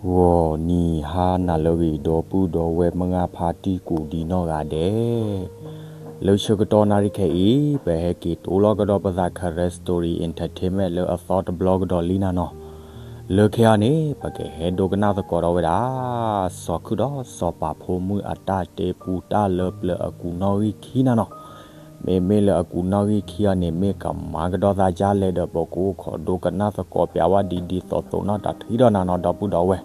ဂီၤနံၤဟါနၤလၢအဂ့ၤ ဒီပုၢ်ဒီဝဲၢ်မုၢ်ဂၢ်ဖါတံၢ်ကိးဒံနီၢ်ဂၤဒဲး, လၢဆၢကတီၢ်နၣ်ရံၣ်ခဲအံၤ ပဟဲက့ၤတိလီၤကဒီးပသး Karen Story Entertainment လၢအသီတဘျီကဒီးလံနၤနီၤ. လၢခဲအံၤန့ၣ် ပကဟဲဒိကနၣ်သကိးဒီးဝဲဒၣ် စီၤခုၣ်ဒီးစီၤပၤဖိမုၣ်အတၢ်တဲပူတၢ်လၢပျၢၤအကူးနီၣ်ဂံၢ်ခံနၤနီၤ. မ့မ့ၢ်လၢအကူးနီၣ်ဂံၢ်ခံအံၤန့ၣ် မ့ၢ်ကမၤကဒီးသးဒ်လဲၣ်ဒီး ပကအိၣ်ခိးဒိကနၣ်သကိးပျးဝဲဒ်ဒ်သိးသိးနီၢ်တၢ်ထံဒီးနၤနီၤ ဒီပုၢ်ဒီဝဲၢ်.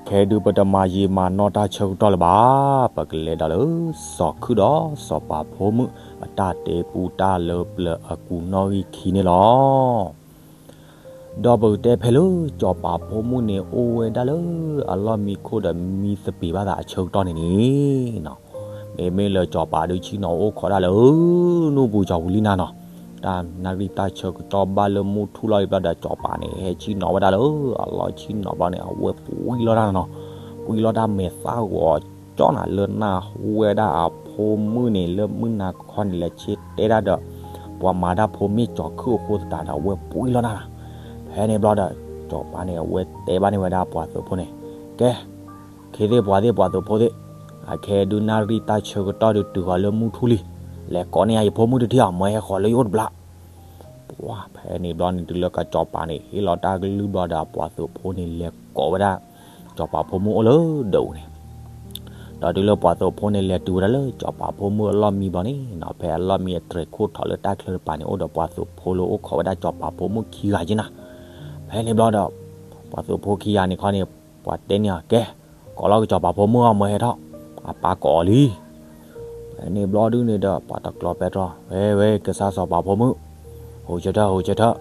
ခဲဒုးပတမၤယံာ်မၤနီၢ်တၢ်ဆၢကတီၢ်လၢၤဘၣ်, ပကလဲၤဒီးလၢ စီၤခုၣ်ဒီးစီၤပၤဖိမုၣ်အတၢ်တဲပူတၢ်လၢပျၢၤအကူးနီၣ်ဂံၢ်ခံန့ၣ်လီၤ. ဒီးပကတဲဖဲလၢစီၤပၤဖိမုၣ်န့ၣ် အိၣ်ဝဲဒၣ်လၢအလီၢ်မံခိၣ်ဒီးမံသပ့ၤဘၣ်သးအဆၢကတီၢ်န့ၣ်န့ၣ်နီၤ, မ့မ့ၢ်လၢစီၤပၤဒုးဆ့ၣ်နီၤအိၣ်ခိးဒၣ်လၢ နူၢ်ပူၤကၠီၤပူၤလံနၤနီၤ. တၢ်နၣ်ရံၣ်တၢ်ဆၢကတီၢ်ဘၣ်လၢမုၢ်ထူၣ်လီၤအံၤဘျီဒီး စီၤပၤန့ၣ် ဟဲဆ့ၣ်နီၤဝဲဒၣ်လၢအလီၢ်ဆ့ၣ်နီၤဘျီန့ၣ် အဝဲပှံၢ်လီၤတၢ်နၤနီၤ. ပှံၢ်လီၤတၢ်မဲာ်သၣ်ဂီၤကၠီနၤ လၢနၢ်ဟူဝဲဒၣ်အဖိမုၣ်န့ၣ် လၢမုၢ်နၤခီန့ၣ် လဲၤဆ့တဲဒၣ်ဒီး ပှၤမၤတၢ်ဖိမ့ၢ်ကၠီၤခုၣ်အဃိသတးဒီး အဝဲပှံၢ်လီၤတၢ်နၤ. ဖဲန့ၣ်ဘျီဒီး စီၤပၤန့ၣ် အဝဲတဲဘၣ်န့ၢ်ဝဲဒၣ်ပှၤသုးဖိန့ၣ်, ကဲ ခ့သ့ၣ်ပှၤသ့ၣ်ပှၤသုးဖိသ့ၣ်, အခဲဒုးနၣ်ရံၣ်တၢ်ဆၢကတီၢ်ဒုးတုၤဃီၤလၢမုၢ်ထူၣ်လံ, လဲၤကိးန့ၢ်ယၤယဖိမုၣ်တထံၣ်အီၤ မၢဟဲဃီၤလၢယအိၣ်တဘျီ. ပှၤဖဲန့ၣ်ဘျီန့ၣ် တုၤလၢကစီၤပၤန့ၣ် ဟ့ၣ်လီၤတၢ်ကလုၢ်ဘျီဒီး ပှၤသုးဖိန့ၣ်လဲၤကိးဝဲဒၣ် စီၤပၤဖိမုၣ်အိၣ်လၢဒၢးပူၤန့ၣ်. ဒီးတုၤလၢပှၤသုးဖိန့ၣ်လဲၤတုၤဝဲဒၣ်လၢစီၤပၤဖိမုၣ်အလီၢ်မံဘျီန့ၣ်နီၤ ဖဲအလီၢ်မံအတြဲၤခိၣ်ထီၣ်လၢတၢ်ချၢတပၤန့ၣ် အိၣ်ဒီးပှၤသုးဖိလၢအိၣ်ခိးဝဲဒၣ်စီၤပၤဖိမုၣ်ခံဂၤက့နၤ. ဖဲန့ၣ်ဘျီဒီး ပှၤသုးဖိခံဂၤန့ၣ်ခီန့ၣ် ပှၤတဲန့ၢ်အီၤ ကဲ ကိးလီၤကစီၤပၤဖိမုၣ်အီၤ မၢဟဲထီၣ်, အပၢ်ကိးအီၤလံ. ဖဲန့ၣ်ဘျီဒုန့ၣ်ဒီး ပှၤတကျိၤပဲတြီ ဝဲဝဲ ကစၢ်စီၤပၤဖိမုၣ်, ဟိးဆၢထၢၣ် ဟိးဆၢထၢၣ်,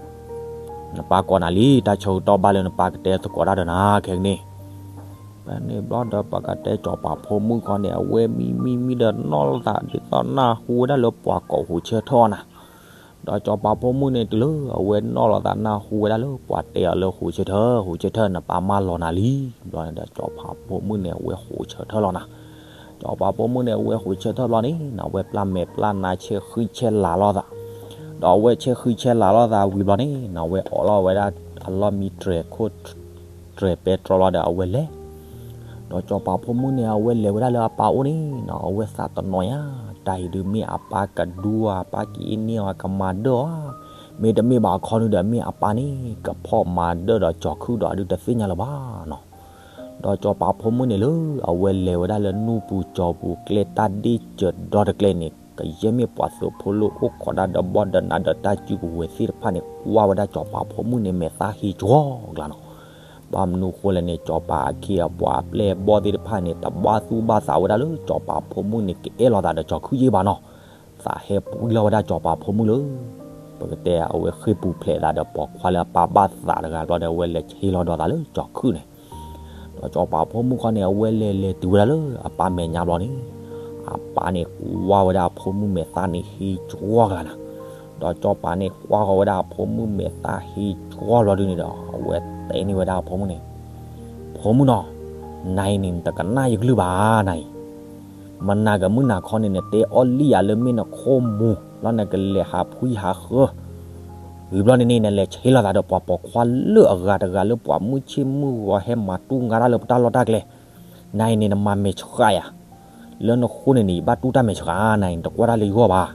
နပၢ်ကိးနၤလံ တၢ်ဆၢကတီၢ်ဘၣ်လၢနပၢ်ကတဲသကိးတၢ်ဒီးနၤခဲကနံၣ်. ဖဲန့ၣ်ဘျီဒီး ပကတဲစီၤပၤဖိမုၣ်ခီန့ၣ် အဝဲမံမံမံဒီးနီၣ်လီၤသးဒ်သိးနၢ်ဟူဝဲဒၣ်လၢပှၤကိးဟိးဆၢထၢၣ်အီၤနၤ. ဒီးစီၤပၤဖိမုၣ်န့ၣ် တုၤလၢအဝဲနီၣ်လီၤသးနၢ်ဟူဝဲဒၣ်လၢပှၤတဲအီၤလၢဟိးဆၢထၢၣ် ဟိးဆၢထၢၣ် နပၢ်မၢလီၤနၤလံ. ဘျီန့ၣ်ဒီး စီၤပၤဖိမုၣ်န့ၣ် အဝဲဟိးဆၢထၢၣ်လီၤနၤ. စီၤပၤဖိမုၣ်န့ၣ် အဝဲဟိးဆၢထၢၣ်ဘျီန့ၣ်နီၤ အဝဲပျၢ်မဲာ်ပျၢ်နါဆဲးဃံဆဲးလၤလိာ်သး, ဒီးအဝဲဆဲးဃံဆဲးလၤလိာ်သးဝံၤဘျီန့ၣ်နီၤ အဝဲအိးလီၤဝဲဒၣ်အလီၢ်မံတြဲၤခိၣ် တြဲၤပဲတြီလီၤဒီးအဝဲလဲၤ ဒီးစီၤပၤဖိမုၣ်န့ၣ် အဝဲလဲၤဝဲဒၣ်လၢအပၢ်အိၣ်န့ၣ်နီၤ အဝဲသးတနီၤညါ, တၢ်အံၤဒုးမ့ၢ်အပၢ်ကဒူဧါ အပၢ်ကအ့န့ၢ်အီၤ အကမၤဒၢၣ်ဧါ, မ့တမ့ၢ်ဘၣ်အခီန့ၣ်ဒီး မ့ၢ်အပၢ်န့ၣ် ကဖီၣ်မၤဒၢၣ်ဒီးကၠီၤခုၣ်ဒီး အဒုးတသ့ၣ်ညါလၢၤဘၣ်နီၤ. ဒီးစီၤပၤဖိမုၣ်န့ၣ်လၢ အဝဲလဲၤဝဲဒၣ်လၢနူၢ်ပူၤကၠီၤပူၤ ကျဲတၢ်ဒ့ၣ်စၢၤဒီတကျဲန့ၣ် ကယဲၢ်မ့ၢ်ပှၤသုးဖိလၢအိၣ်ခိးဒၣ်ဒီးဘီၣ်ဒီးနးဒီးတၢ်စုကဝဲၤသ့ၣ်တဖၣ်န့ၣ် ကွၢ်ဝဲဒၣ်စီၤပၤဖိမုၣ်န့ၣ် မဲာ်သၣ်ဟ့ကၠီကျါနီၤ. ဘၣ်မနုၤဃိလဲၣ်န့ၣ် စီၤပၤအခ့အပှၤအပျဲၢ်အဘီၣ်သ့ၣ်တဖၣ်န့ၣ် တဘၣ်သူၣ်ဘၣ်သးဝဲဒၣ်လၢစီၤပၤဖိမုၣ်န့ၣ် ကအဲၣ်လိာ်သးဒီးကၠီၤခုၣ်ယ့ၢ်ဘၣ်နီၤ. သးဟဲပှံၢ်လီၤဝဲဒၣ်စီၤပၤဖိမုၣ်လၢ ပကတဲအဝဲဃ့ၢ်ပူၤဖျဲးသးဒီးပိာ်ခွါလၢအပၢ်ဘၣ်သးတဂၤဘျီဒီး အဝဲလဲၤဆ့လီၤဒီးသးလၢကၠီၤခုၣ်န့ၣ် ဒီးစီၤပၤဖိမုၣ်ခီန့ၣ် အဝဲလဲၤလဲၤတုၤဝဲဒၣ်လၢအပၢ်မဲာ်ညါဘျီန့ၣ် အပၢ်န့ၣ်ကွၢ်ဝဲဒၣ်အဖိမုၣ်မဲာ်သၣ်န့ၣ်ဟ့ကၠီကျါနၤ. ဒီးစီၤပၤန့ၣ်ကွၢ်ဃီၤဝဲဒၣ်အဖိမုၣ်မဲာ်သၣ်ဟ့ကၠီဘျီဒုန့ၣ်ဒီး အဝဲတဲန့ၢ်ဝဲဒၣ်အဖိမုၣ်န့ၣ်, ဖိမုၣ်နီၤ, နၤအံၤန့ၣ် နတကနၣ်ယကလုၢ်ဘၣ်နၤအံၤ မနၤကမုၢ်နၤခီန့ၣ် နတဲအီၣ်လံၣ်ယၤလၢမ့ၢ်နခိၣ်မူၤ လီၤနကလဲၤဟးဖှံဟးဃၢၤ ဝံၤဘျီန့ၣ်န့ၣ် နလဲၤဆ့လီၤသးဒီးပှၤပိာ်ခွါလၢအဂၤတဂၤလၢပှၤမုၢ်ဆ့ၣ်မုၢ်ဂီၤဟဲမၤတူၢ်ငါတၢ်လၢပတၢ်လီၢ်တၢ်ကျဲ, နၤအံၤန့ၣ် နမၤမဲာ်ဆှးယၤ, လၢနဃိန့ၣ်န့ၣ် ယဘၣ်တူၢ်တၢ်မဲာ်ဆှးနၤအံၤ နတကွၢ်တၢ်လၢယဂီၢ်ဘၣ်.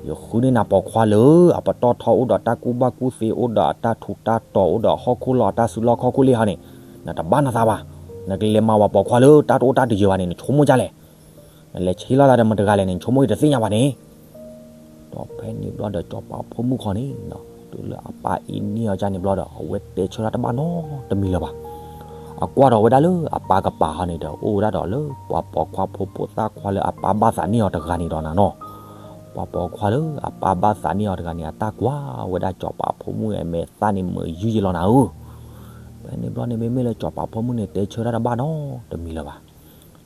ယဃုန့ၢ်နၤပိာ်ခွါလၢအပတီၢ်ထီအိၣ်ဒီးတၢ်ကူၣ်ဘၣ်ကူၣ်သ့ အိၣ်ဒီးအတၢ်ထူးတၢ်တီၤ အိၣ်ဒီးဟီၣ်ခိၣ်လီၤအတၢ်စုလီၢ်ခီၣ်ခိၣ်လ့ၣ်ဟီန့ၣ် နတဘၣ်နသးဘၣ်. နကလဲၤမၤဝဲပိာ်ခွါလၢတၢ်တအိၣ်တၢ်တယၢၤဘၣ်န့ၣ် နဆိကမိၣ်ဒ်လဲၣ်. နလဲၤဆ့လီၤသးဒီးမတၤတဂၤလဲၣ်န့ၣ် နဆိကမိၣ်ယတသ့ၣ်ညါဘၣ်န့ၣ် ဒီးဖဲန့ၣ်ဘျီဒီးစီၤပၤဖိမုၣ်ခီန့ၣ် တုၤလၢအပၢ်အ့န့ၢ်အီၤဒ်န့ၣ်ဘျီဒီး အဝဲတဲဆၢတၢ်တဘၣ်နီတမံၤလၢၤဘၣ်. အကွၢ်ဒီးဝဲဒၣ်လၢအပၢ်ကပၤဟီန့ၣ်ဒီး အိၣ်ဝဲဒၣ်ဒီးလၢပှၤပိာ်ခွါဖိဖိသၣ်ခွါလၢအပၢ်ဘၣ်သးန့ၢ်အီၤတဂၤန့ၣ်ဒီးနၤနီၤ. ပှၤပိာ်ခွါလၢအပၢ်ဘၣ်သးန့ၢ်အီၤတဂၤန့ၣ် အတၢ်ကွၢ်ဝဲဒၣ်စီၤပၤဖိမုၣ်အမဲာ်သၣ်န့ၣ်မုာ်ယုၢ်ယဲလီၤနၤဧၢ. ဖဲန့ၣ်ဘျီန့ၣ် မ့မ့ၢ်လၢစီၤပၤဖိမုၣ်န့ၣ် တဲဆၢတၢ်တဘၣ်နီတမံၤလၢၤဘၣ်.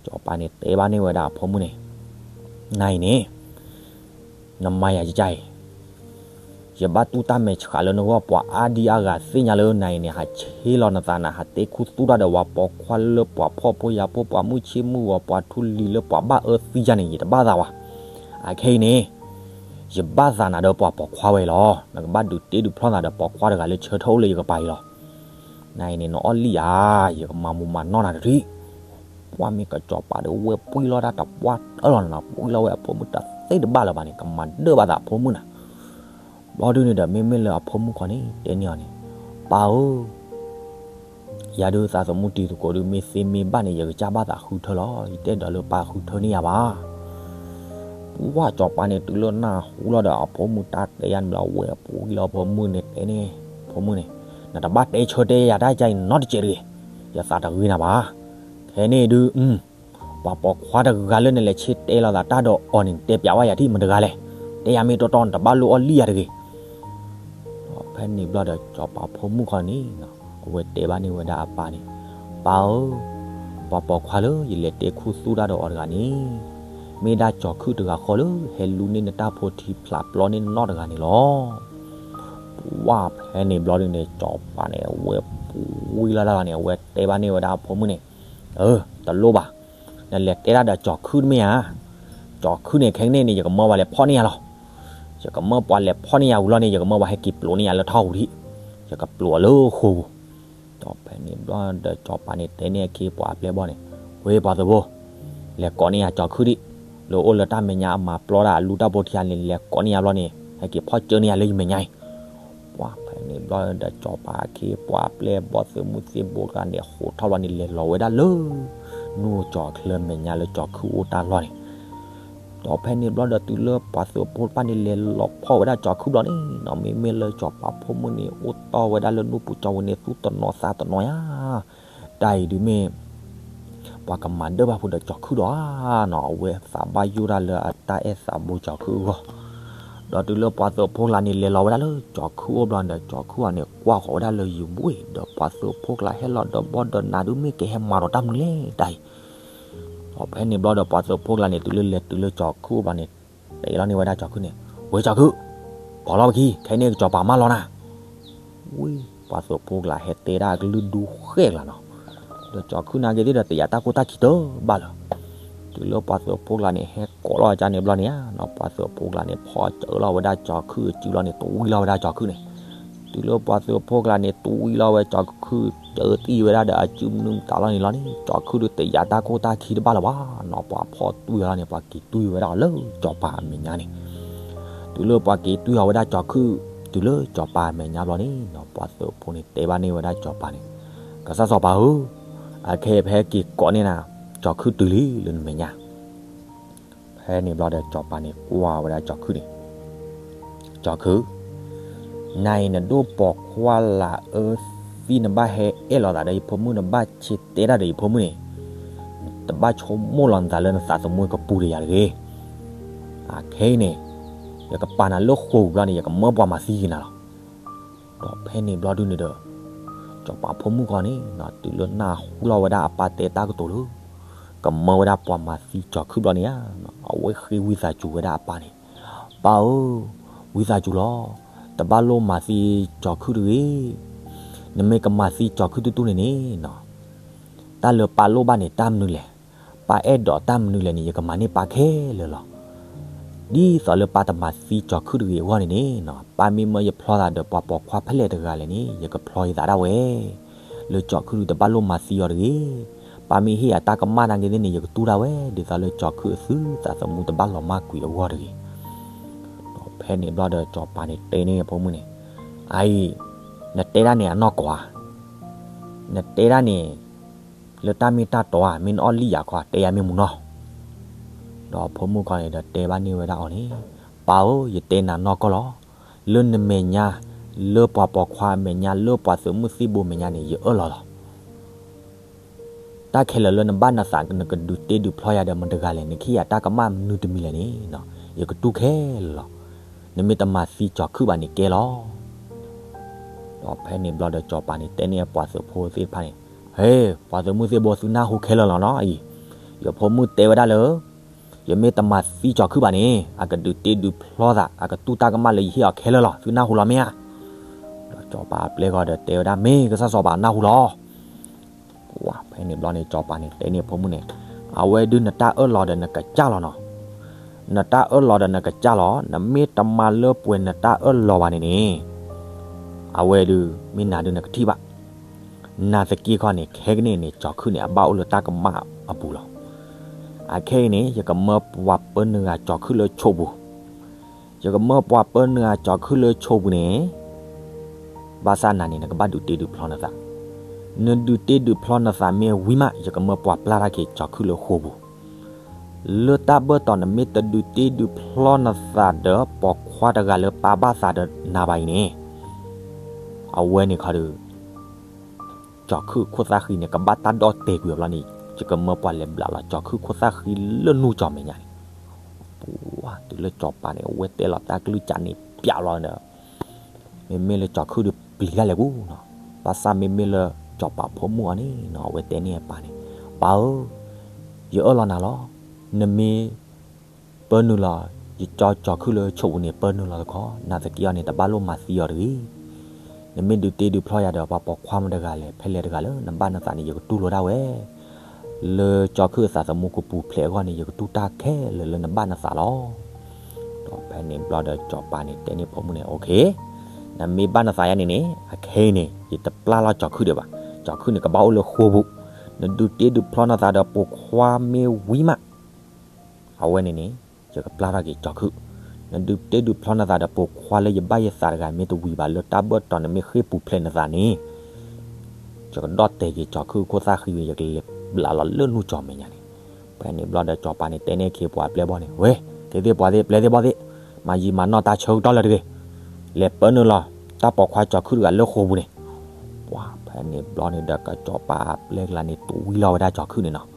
စီၤပၤန့ၣ်တဲဘၣ်န့ၢ်ဝဲဒၣ်အဖိမုၣ်န့ၣ်, နၤအံၤန့ၣ် နမၤယၤကကါအံၤ, ယဘၣ်တူၢ်တၢ်မဲာ်ဆှးလၢနဂီၢ် ပှၤအါဒံအါဂၤသ့ၣ်ညါလၢနၤအံၤန့ၣ် ဟးဆ့လီၤနသးနၤ ဟးတဲခူသူၣ်တၢ်ဒီးပှၤပိာ်ခွါလၢပှၤဖှီၣ်ဖိယာ်ဖိ ပှၤမုၢ်ဆ့ၣ်မုၢ်ဂီၤ ပှၤထူလံၤလၢပှၤဘၣ်အၢသံယါန့ၣ် ယတဘၣ်သးဘၣ်. အခဲအံၤန့ၣ် ယဘၣ်သးနၤဒီးပှၤပိာ်ခွါဝဲလီၤ. နကဘၣ်ဒုးတ့ဒုးဖျီၣ်နၤဒီးပိာ်ခွါတဂၤလၢဆၢထၢၣ်အိၣ်လၢယကပၤအံၤလီၤ. နၤအံၤန့ၣ် နအီၣ်လံၣ်ဧါ, ယကမၤမူးမၤနီၢ်နၤတထံၣ်. ပှၢ်မ့ၢ်ကစီၤပၤဒီးဝဲပှံၢ်လီၤတၢ်တပှၢ်တၢၢ်လီၤနၤ, ပှံၢ်လီၤဝဲအဖိမုၣ်တသ့တဘၣ်လၢၤဘၣ်န့ၣ် ကမၤဒၢၣ်ဘၣ်သးအဖိမုၣ်နၤ. ဘျီဒုန့ၣ်ဒီး မ့မ့ၢ်လၢအဖိမုၣ်ခီန့ၣ် တဲန့ၢ်အီၤန့ၣ်, ပၢ်ဧၢ, ယၤဒုးသးသမူတံၤသကိးဒုး မ့ၢ်သ့မ့ၢ်ဘၣ်န့ၣ် ယကစၢ်ဘၣ်သးဃုထၢလီၤ. ယတအဲၣ်ဒိးလၢပၢ်ဃုထၢန့ၢ်ယၤဘၣ်. ပှၢ်စီၤပၤန့ၣ် တုၤလၢနၢ်ဟူလီၤဒီးအဖိမုၣ်တၢ်တဲယါန့ၣ်ဘျီ ဝဲပှံၢ်လီၤအဖိမုၣ်န့ၣ် တဲန့ၢ်ဖိမုၣ်န့ၣ်, နတဘၣ်တဲဆၢတဲယၤတၢ်ကါအံၤနီတစဲးတဂ့ၤ, ယသးတဂ့ၤနၤဘၣ်. ခဲန့ၣ်ဒုး ပှၤပိာ်ခွါတဂၤလၢနလဲၤဆ့တဲလီၤသးတၢ်ဒီးအီၤန့ၣ် နတဲပျးဝဲယၤထံၣ်မတၤတဂၤလဲၣ်. တဲယၤမ့ၢ်တီတီ နတဘၣ်လိၣ်အီၣ်လံၣ်ယၤတဂ့ၤ. ဖဲန့ၣ်ဘျီဒီး စီၤပၤဖိမုၣ်ခီန့ၣ် အဝဲတဲဘၣ်န့ၢ်ဝဲဒၣ်အပၢ်န့ၣ်, ပၢ်ဧၢ, ပှၤပိာ်ခွါလၢယလဲၤတဲခူသူၣ်တၢ်ဒီးအီၤတဂၤန့ၣ် မ့ၢ်ဒၣ်စီၤခုၣ်တဂၤဃီလၢ ဟဲလူန့ၢ်နတၢ်ဖိထံဖျးပျီန့ၢ်နီၢ်တဂၤန့ၣ်လီၤ. ပှၢ်ဖဲန့ၣ်ဘျီဒုန့ၣ် စီၤပၤန့ၣ် အဝဲပှံၢ်လီၤတၢ်လီၤန့ၣ် အဝဲတဲဘၣ်န့ၢ်ဝဲဒၣ်အဖိမုၣ်န့ၣ်, အၢ, တလိၣ်ဘၣ်, နလဲၤတဲတၢ်ဒီးစီၤခုၣ်တမ့ၢ်ဧါ. စီၤခုၣ်န့ၣ် ခဲကနံၣ်န့ၣ် ယကမၢပှၤလဲၤဖီၣ်န့ၢ်ယၤလီၤ. ယကမၢပှၤလဲၤဖီၣ်န့ၢ်ယၤဝံၤလီၤန့ၣ် ယကမၢပှၤဟဲက့ၤပျိးန့ၢ်ယၤလၢထီၣ်ပူၤထံး, ယကပျိးအီၤလၢဃိာ်ပူၤ. ဒီးဖဲန့ၣ်ဘျီဒီး စီၤပၤန့ၣ်တဲန့ၢ်အခ့အပှၤအပျဲၢ်အဘီၣ်န့ၣ်, ဝ့ၢ်ပှၤသုးဖိ, လဲၤကိးန့ၢ်ယၤစီၤခုၣ်ဒံး, လၢအိၣ်လၢတၢ်မဲာ်ညါအမၤပျီတၢ်အလူတၢ်ဖိထံဧါန့ၣ် လဲၤကိးန့ၢ်ယၤဘျီန့ၣ် ဟဲက့ၤဖီၣ်စၢန့ၢ်ယၤလၢယမဲာ်ညါအံၤ. ပှၢ်ဖဲန့ၣ်ဘျီဒီး စီၤပၤအခ့အပှၤအပျဲၢ်အဘီၣ် သုးမုၢ်သ့ၣ်ဘိတဂၤန့ၣ် ဟးထီၣ်ဘျီန့ၣ် လဲၤလီၤဝဲဒၣ်လၢ နူၢ်ကၠီၤအချၢမဲာ်ညါလၢစီၤခုၣ်အိၣ်တၢ်လီၢ်န့ၣ်. ဒီးဖဲန့ၣ်ဘျီဒီး တုၤလၢပှၤသုးဖိတဖၣ်န့ၣ် လဲၤလီၤဖီၣ်ဝဲဒၣ်စီၤခုၣ်ဘျီန့ၣ်နီၤ, မ့မ့ၢ်လၢစီၤပၤဖိမုၣ်န့ၣ် အိၣ်တီၢ်ဝဲဒၣ်လၢနူၢ်ပူၤကၠီဝဲန့ၣ် သူၣ်တနီၤသးတနီၤဧါ. တၢ်အံၤဒုးမ့ၢ် ပှၤကမၤဒၢၣ်ဘၣ်ဖိဒီးစီၤခုၣ်ဒီးဧါနီၤ, အဝဲသးဘၣ်ယိၣ်တၢ်လၢအတၢ်အဲၣ်သးဘိစီၤခုၣ်အဂီၢ်. ဒီးတုၤလၢပှၤသုးဖိကျါန့ၣ် လဲၤလီၤဝဲဒၣ်လၢစီၤခုၣ်အိၣ်ဘျီဒီး စီၤခုၣ်အီၤန့ၣ် ကွၢ်ဃီၤဝဲဒၣ်လၢယံၤဘှ့ၣ် ဒီးပှၤသုးဖိကျါဟဲလီၤဒီးဘီဒီးနးဒုး မ့ၢ်ကဟဲမၤဒီးတၢ်မနုၤလဲၣ်တၢ်အံၤ. ဒီးဖဲန့ၣ်ဘျီဒီး ပှၤသုးဖိကျါန့ၣ် တုၤလၢလဲၤတုၤလၢစီၤခုၣ်အိၣ်ဘျီန့ၣ် တဲလီၤန့ၢ်ဝဲဒၣ်စီၤခုၣ်န့ၣ်, ဝဲစီၤခုၣ်, ပိာ်လီၤပခံ ခဲအံၤန့ၣ် ကစီၤပၤမၢလီၤနၤ. ဝံၤ ပှၤသုးဖိကျါဟဲတဲဒၣ်အကလုၢ်ဒူဃဲၣ်ကျါနီၤ, ဒီးစီၤခုၣ်နာ်က့ၤသ့ၣ်ဒီး တယာ်တၢ်ခိၣ်တၢ်ခံတဘၣ်လၢၤ. တုၤလၢပှၤသုးဖိကျါန့ၣ် ဟဲကိးလီၤအကါန့ၣ်ဘျီန့ၣ်ဧါနီၤ, ပှၤသုးဖိကျါန့ၣ် ဖီၣ်စၢလီၤဝဲဒၣ်စီၤခုၣ်အစုလီၤန့ၣ် တဝံလီၤဝဲဒၣ်စီၤခုၣ်န့ၣ်. တုၤလၢပှၤသုးဖိကျါန့ၣ် တဝံလီၤဝဲစီၤခုၣ် စၢသံဝဲဒၣ်ဒီးအစုမနုၤမတၤလီၤန့ၣ်လီၤန့ၣ် စီၤခုၣ်ဒုးတယာ်တၢ်ခိၣ်တၢ်ခံတဘၣ်လၢၤဘၣ်နီၤ, ပှၤဖီၣ်တွံၢ်အီၤလီၤန့ၣ် ပှၤက့ၤတွံၢ်ဝဲဒၣ်အီၤလၢစီၤပၤအမဲာ်ညါန့ၣ်. တုၤလၢပှၤက့ၤတွံၢ်အီၤဝဲဒၣ်စီၤခုၣ် တုၤလၢစီၤပၤအမဲာ်ညါဘျီန့ၣ်နီၤ, ပှၤသုးဖိန့ၣ်တဲဘၣ်န့ၢ်ဝဲဒၣ်စီၤပၤန့ၣ်, ကစၢ်စီၤပၤဧၢ, အခဲအံၤပဟဲက့ၤကိးန့ၢ်နၤ စီၤခုၣ်တုၤလံလၢနမဲာ်ညါ. ဖဲန့ၣ်ဘျီဒီးစီၤပၤန့ၣ်ကွၢ်ဝဲဒၣ်စီၤခုၣ်န့ၣ်, စီၤခုၣ်, နၤအံၤနဒိၣ်ပိာ်ခွါလၢအအၢသံနဘၣ်ဟဲအဲၣ်လီၤသးဒီးယဖိမုၣ် နဘၣ်ဆ့တဲတၢ်ဒီးယဖိမုၣ်န့ၣ်, တဘၣ်ဆိကမိၣ်လီၤနသးလၢနသးသမူကပူၤဒီးယၤတဂ့ၤ. အခဲအံၤန့ၣ် ယကပာ်နၤလၢဃိာ်ပူၤဘျီန့ၣ် ယကမၢပှၤမၤသံက့ၤနၤလီၤ. ဒီးဖဲန့ၣ်ဘျီဒုန့ၣ်ဒီး စီၤပၤဖိမုၣ်ခီန့ၣ် တုၤလၢနၢ်ဟူလီၤဝဲဒၣ်အပၢ်တဲတၢ်ကတိၤလၢ ကမၢဝဲဒၣ်ပှၤမၤသံစီၤခုၣ်ဘျီန့ၣ်ဧါ, အဝဲဃ့ဝံသးစူၤဝဲဒၣ်အပၢ်န့ၣ်, ပၢ်ဧၢ, ဝံသးစူၤလီၤ, တဘၣ်လိၣ်မၤသံစီၤခုၣ်တဂ့ၤ. နမ့ၢ်ကမၤသံစီၤခုၣ်တူၢ်တူၢ်န့ၣ်န့ၣ်နီၤ, တၢ်လၢပၢ်လိၣ်ဘၣ်န့ၣ် တၢ်မနုၤလဲၣ်, ပၢ်အဲၣ်ဒိးတၢ်မနုၤလဲၣ်န့ၣ် ယကမၤန့ၢ်ပၢ်ခဲလၢာ်လီၤ. ဒ်သိးလၢပၢ်တမၤသံစီၤခုၣ်တဂ့ၤအဂီၢ်န့ၣ်န့ၣ်နီၤ, ပၢ်မ့ၢ်မၢယဖျီသးဒီးပှၤပိာ်ခွါဖဲလဲၣ်တဂၤလဲၣ်န့ၣ် ယကဖျီယသးဒၣ်ဝဲ လၢစီၤခုၣ်ဒုးတဘၣ်လိၣ်မၤသံအီၤတဂ့ၤ. ပၢ်မ့ၢ်ဟ့ၣ်ယၤတၢ်ကမၣ်နာ်က့ၤသ့ၣ်န့ၣ် ယကတူၢ်ဒၣ်ဝဲ ဒ်သိးလၢစီၤခုၣ်အသုသးသမူတဘၣ်လီၤမၢ်ကွံာ်အဂီၢ်တဂ့ၤ. ဒီးဖဲန့ၣ်ဘျီဒီးစီၤပၤန့ၣ်တဲန့ၢ်အဖိမုၣ်န့ၣ်, အအံၤ, နတဲဒၣ်န့ၣ်အနီၢ်ကီၢ်ဧါ, နတဲဒၣ်န့ၣ် လၢတၢ်မ့ၢ်တၢ်တီဧါ, မ့ၢ်နအီၣ်လံၣ်ယၤခီ တဲယၤမ့ၢ်မူနီၤ. ဒီးအဖိမုၣ်ခီန့ၣ်ဒီးတဲဘၣ်န့ၢ်ဝဲဒၣ်အီၤန့ၣ်, ပၢ်ဧၢ, ယတဲနၤနီၢ်ကီၢ်လီၤ. လၢနမဲာ်ညါ, လၢပှၤပိာ်ခွါအမဲာ်ညါ, လၢပှၤသုးမုၢ်သံၣ်ဘိအမဲာ်ညါန့ၣ် ယအၢၣ်လီၤလီၤ. တၢ်ခဲလၢာ်လၢနဘၣ်နသး နကဒုးတ့ဒုးဖျီယၤဒီးမတၤတဂၤလဲၣ်, နကဟ့ၣ်ယၤတၢ်ကမၣ်မနုၤတမံၤလဲၣ်န့ၣ်, ယကတူၢ်ခဲလၢာ်လီၤ. နမ့ၢ်တမၤသံစီၤခုၣ်ဘၣ်န့ၣ်ကဲလီၤ. ဒီးဖဲန့ၣ်ဘျီဒီးစီၤပၤန့ၣ်တဲန့ၢ်အပှၤသုးဖိသ့ၣ်တဖၣ်န့ၣ်, ဟ့, ပှၤသုးမုၢ်သံၣ်ဘိ သုနၢ်ဟူခဲလၢာ်လီၤနီၤအံၤ, ယဖိမုၣ်တဲဝဲဒၣ်လၢ ယမ့ၢ်တမၤသံစီၤခုၣ်ဘၣ်န့ၣ် အကဒုးတ့ဒုးဖျီသး အကတူၢ်တၢ်ကမၣ်လၢယဟ့ၣ်အီၤခဲလၢာ်လီၤ. သုနၢ်ဟူလီၤမ့ၢ်ဧါ. ဒီးစီၤပၤအပျဲၢ်ဂီၤဒီးတဲဝဲဒၣ် မ့ၢ်ကစၢ်စီၤပၤနၢ်ဟူလီၤ. ပှၢ်ဖဲန့ၣ်ဘျီန့ၣ် စီၤပၤန့ၣ်တဲန့ၢ်အဖိမုၣ်န့ၣ်, အဝဲဒုးနတၢ်အၢၣ်လီၤဒီးနကစၢ်လီၤနီၤ. နတၢ်အၢၣ်လီၤဒီးနကစၢ်လီၤ. နမ့ၢ်တမၤလၢပှဲၤနတၢ်အၢၣ်လီၤဘၣ်န့ၣ်န့ၣ်, အဝဲဒုးမ့ၢ်နၤဒုးနကထံၣ်ဘၣ်. နာ်သက့ခီန့ၣ် ခဲကနံၣ်န့ၣ် ကၠီၤခုၣ်န့ၣ် အဘၣ်အိၣ်လၢတၢ်ကမၣ်အပူၤလီၤ. အခဲအံၤန့ၣ် ယကမၢပှၤပၢနုာ်ဂၤကၠီၤခုၣ်လၢဆိးပူၤ, ယကမၢပှၤပၢနုာ်ဂၤကၠီၤခုၣ်လၢဆိးပူၤန့ၣ် ဘၣ်ဆၣ်နၤန့ၣ် နကဘၣ်ဒုးတ့ဒုးဖျီနသး, နဒုးတ့ဒုးဖျီနသးမ့ၢ်ဝံၤမး ယကမၢပှၤပျၢ်ထီၣ်က့ၤကၠီၤခုၣ်လၢဃိာ်ပူၤ, လၢတၢ်ဘၢၣ်တီၤနမ့ၢ်တဒုးတ့ဒုးဖျီနသးဒီးပိာ်ခွါတဂၤလၢပၢ်ဘၣ်သးဒီးနၤဘၣ်အံၤန့ၣ်, အဝဲန့ၣ်ခီဒီး ကၠီၤခုၣ်ခိၣ်သၣ်ဃံန့ၣ် ကဘၣ်တၢ်ဒီၣ်တဲာ်ကွံာ်အီၤဘျီန့ၣ် ယကမၢပှၤလဲၤဘျးလီၤကၠီၤခုၣ်ခိၣ်သၣ်ဃံလၢနူၢ်ကၠီၤမဲာ်ညါန့ၣ်, ပှၤတုၤလၢကၠီၤပၤန့ၣ် အဝဲတဲလီၤတၢ်ကလုၢ်ကၢ်န့ၣ်ပျးလီၤဒီး မ့မ့ၢ်လၢကၠီၤခုၣ်ဒီးပျံၤတၢ်လဲၤပူၤနီၤ, ဘၣ်ဆၣ်မ့မ့ၢ်လၢကၠီၤပၤဖိမုၣ်အီၤန့ၣ်နီၤ အဝဲတဲန့ၢ်အပၢ်န့ၣ်, ပၢ်ဧၢ, ယအၢၣ်လီၤနၤလီၤ, နမ့ၢ်ပၢနုာ်လီၤ ယကၠီၤကၠီၤခုၣ်လၢဆိးပူၤန့ၣ် ပၢနုာ်လီၤတခီ, နာ်သက့အီၤန့ၣ် တဘၣ်လိၣ်မၤသံအီၤတဂ့ၤ. နမ့ၢ်ဒုးတ့ဒုးဖျီယၤဒီး ပှၤပိာ်ခွါမတဂၤလဲၣ် ဖဲလဲၣ်တဂၤလၢနဘၣ်နသးန့ၣ် ယကတူၢ်လိာ်ဒၣ်ဝဲ လၢကၠီၤခုၣ်အသးသမူကပူၤဖျဲးအဂီၢ်န့ၣ် ယကတူၢ်တၢ်ခဲလၢာ်လၢနဘၣ်နသးလီၤ. ဒီးဖဲန့ၣ်ဘျီဒီးကၠီၤပၤန့ၣ်တဲန့ၢ်ဖိမုၣ်န့ၣ် အိၣ်ခ့, နမ့ၢ်ဘၣ်နသးယါန့ၣ်န့ၣ် အခဲအံၤန့ၣ် ယတပျၢ်လီၤကၠီၤခုၣ်ဒံးဘၣ်, ကၠီၤခုၣ်န့ၣ် ကဘၣ်အိၣ်လၢဃိာ်ပူၤ, နဒုးတ့ဒုးဖျီနသးဒီးပိာ်ခွါမ့ၢ်ဝံၤမး အဝဲန့ၣ်န့ၣ် ယကပျၢ်ထီၣ်က့ၤကၠီၤခုၣ်, နဒုးတ့ဒုးဖျီနသးဒီးပိာ်ခွါလၢယဘၣ်ယသးတဂၤမ့ၢ်တဝံၤဘၣ်လၢတၢ်ဘၢၣ်တီၤနမ့ၢ်ဃ့ၢ်ပူၤဖျဲးနသးန့ၣ် ယကဒီၣ်တဲာ်က့ၤကၠီၤခုၣ်ခိၣ်သၣ်ဃံဝံၤ ယကလဲၤဘျးလီၤလၢနူၢ်ကၠီၤမဲာ်ညါန့ၣ်, ဖဲန့ၣ်ဘျီဒီးကၠီၤပၤန့ၣ်တဲန့ၢ်ခ့ပှၤပျဲၢ်ဘီၣ်န့ၣ် ဝဲ, က့ၤသ့ၣ်ပှၤသ့ၣ် ပျဲၢ်သ့ၣ်ဘီၣ်သ့ၣ်, မၤယံာ်မၤနီၢ်တၢ်ဆၢကတီၢ်လၢတဂ့ၤ, လဲၤပၢနုာ်လီၤ တၢ်ပိာ်ခွါကၠီၤခုၣ်တဂၤလၢဃိာ်ပူၤန့ၣ်, ပှၤဖဲန့ၣ်ဘျီန့ၣ်ဒီးကၠီၤပၤအပျဲၢ်ကျါန့ၣ် တဝံလီၤဝဲဒၣ်ကၠီၤခုၣ်န့ၣ်နီၤ,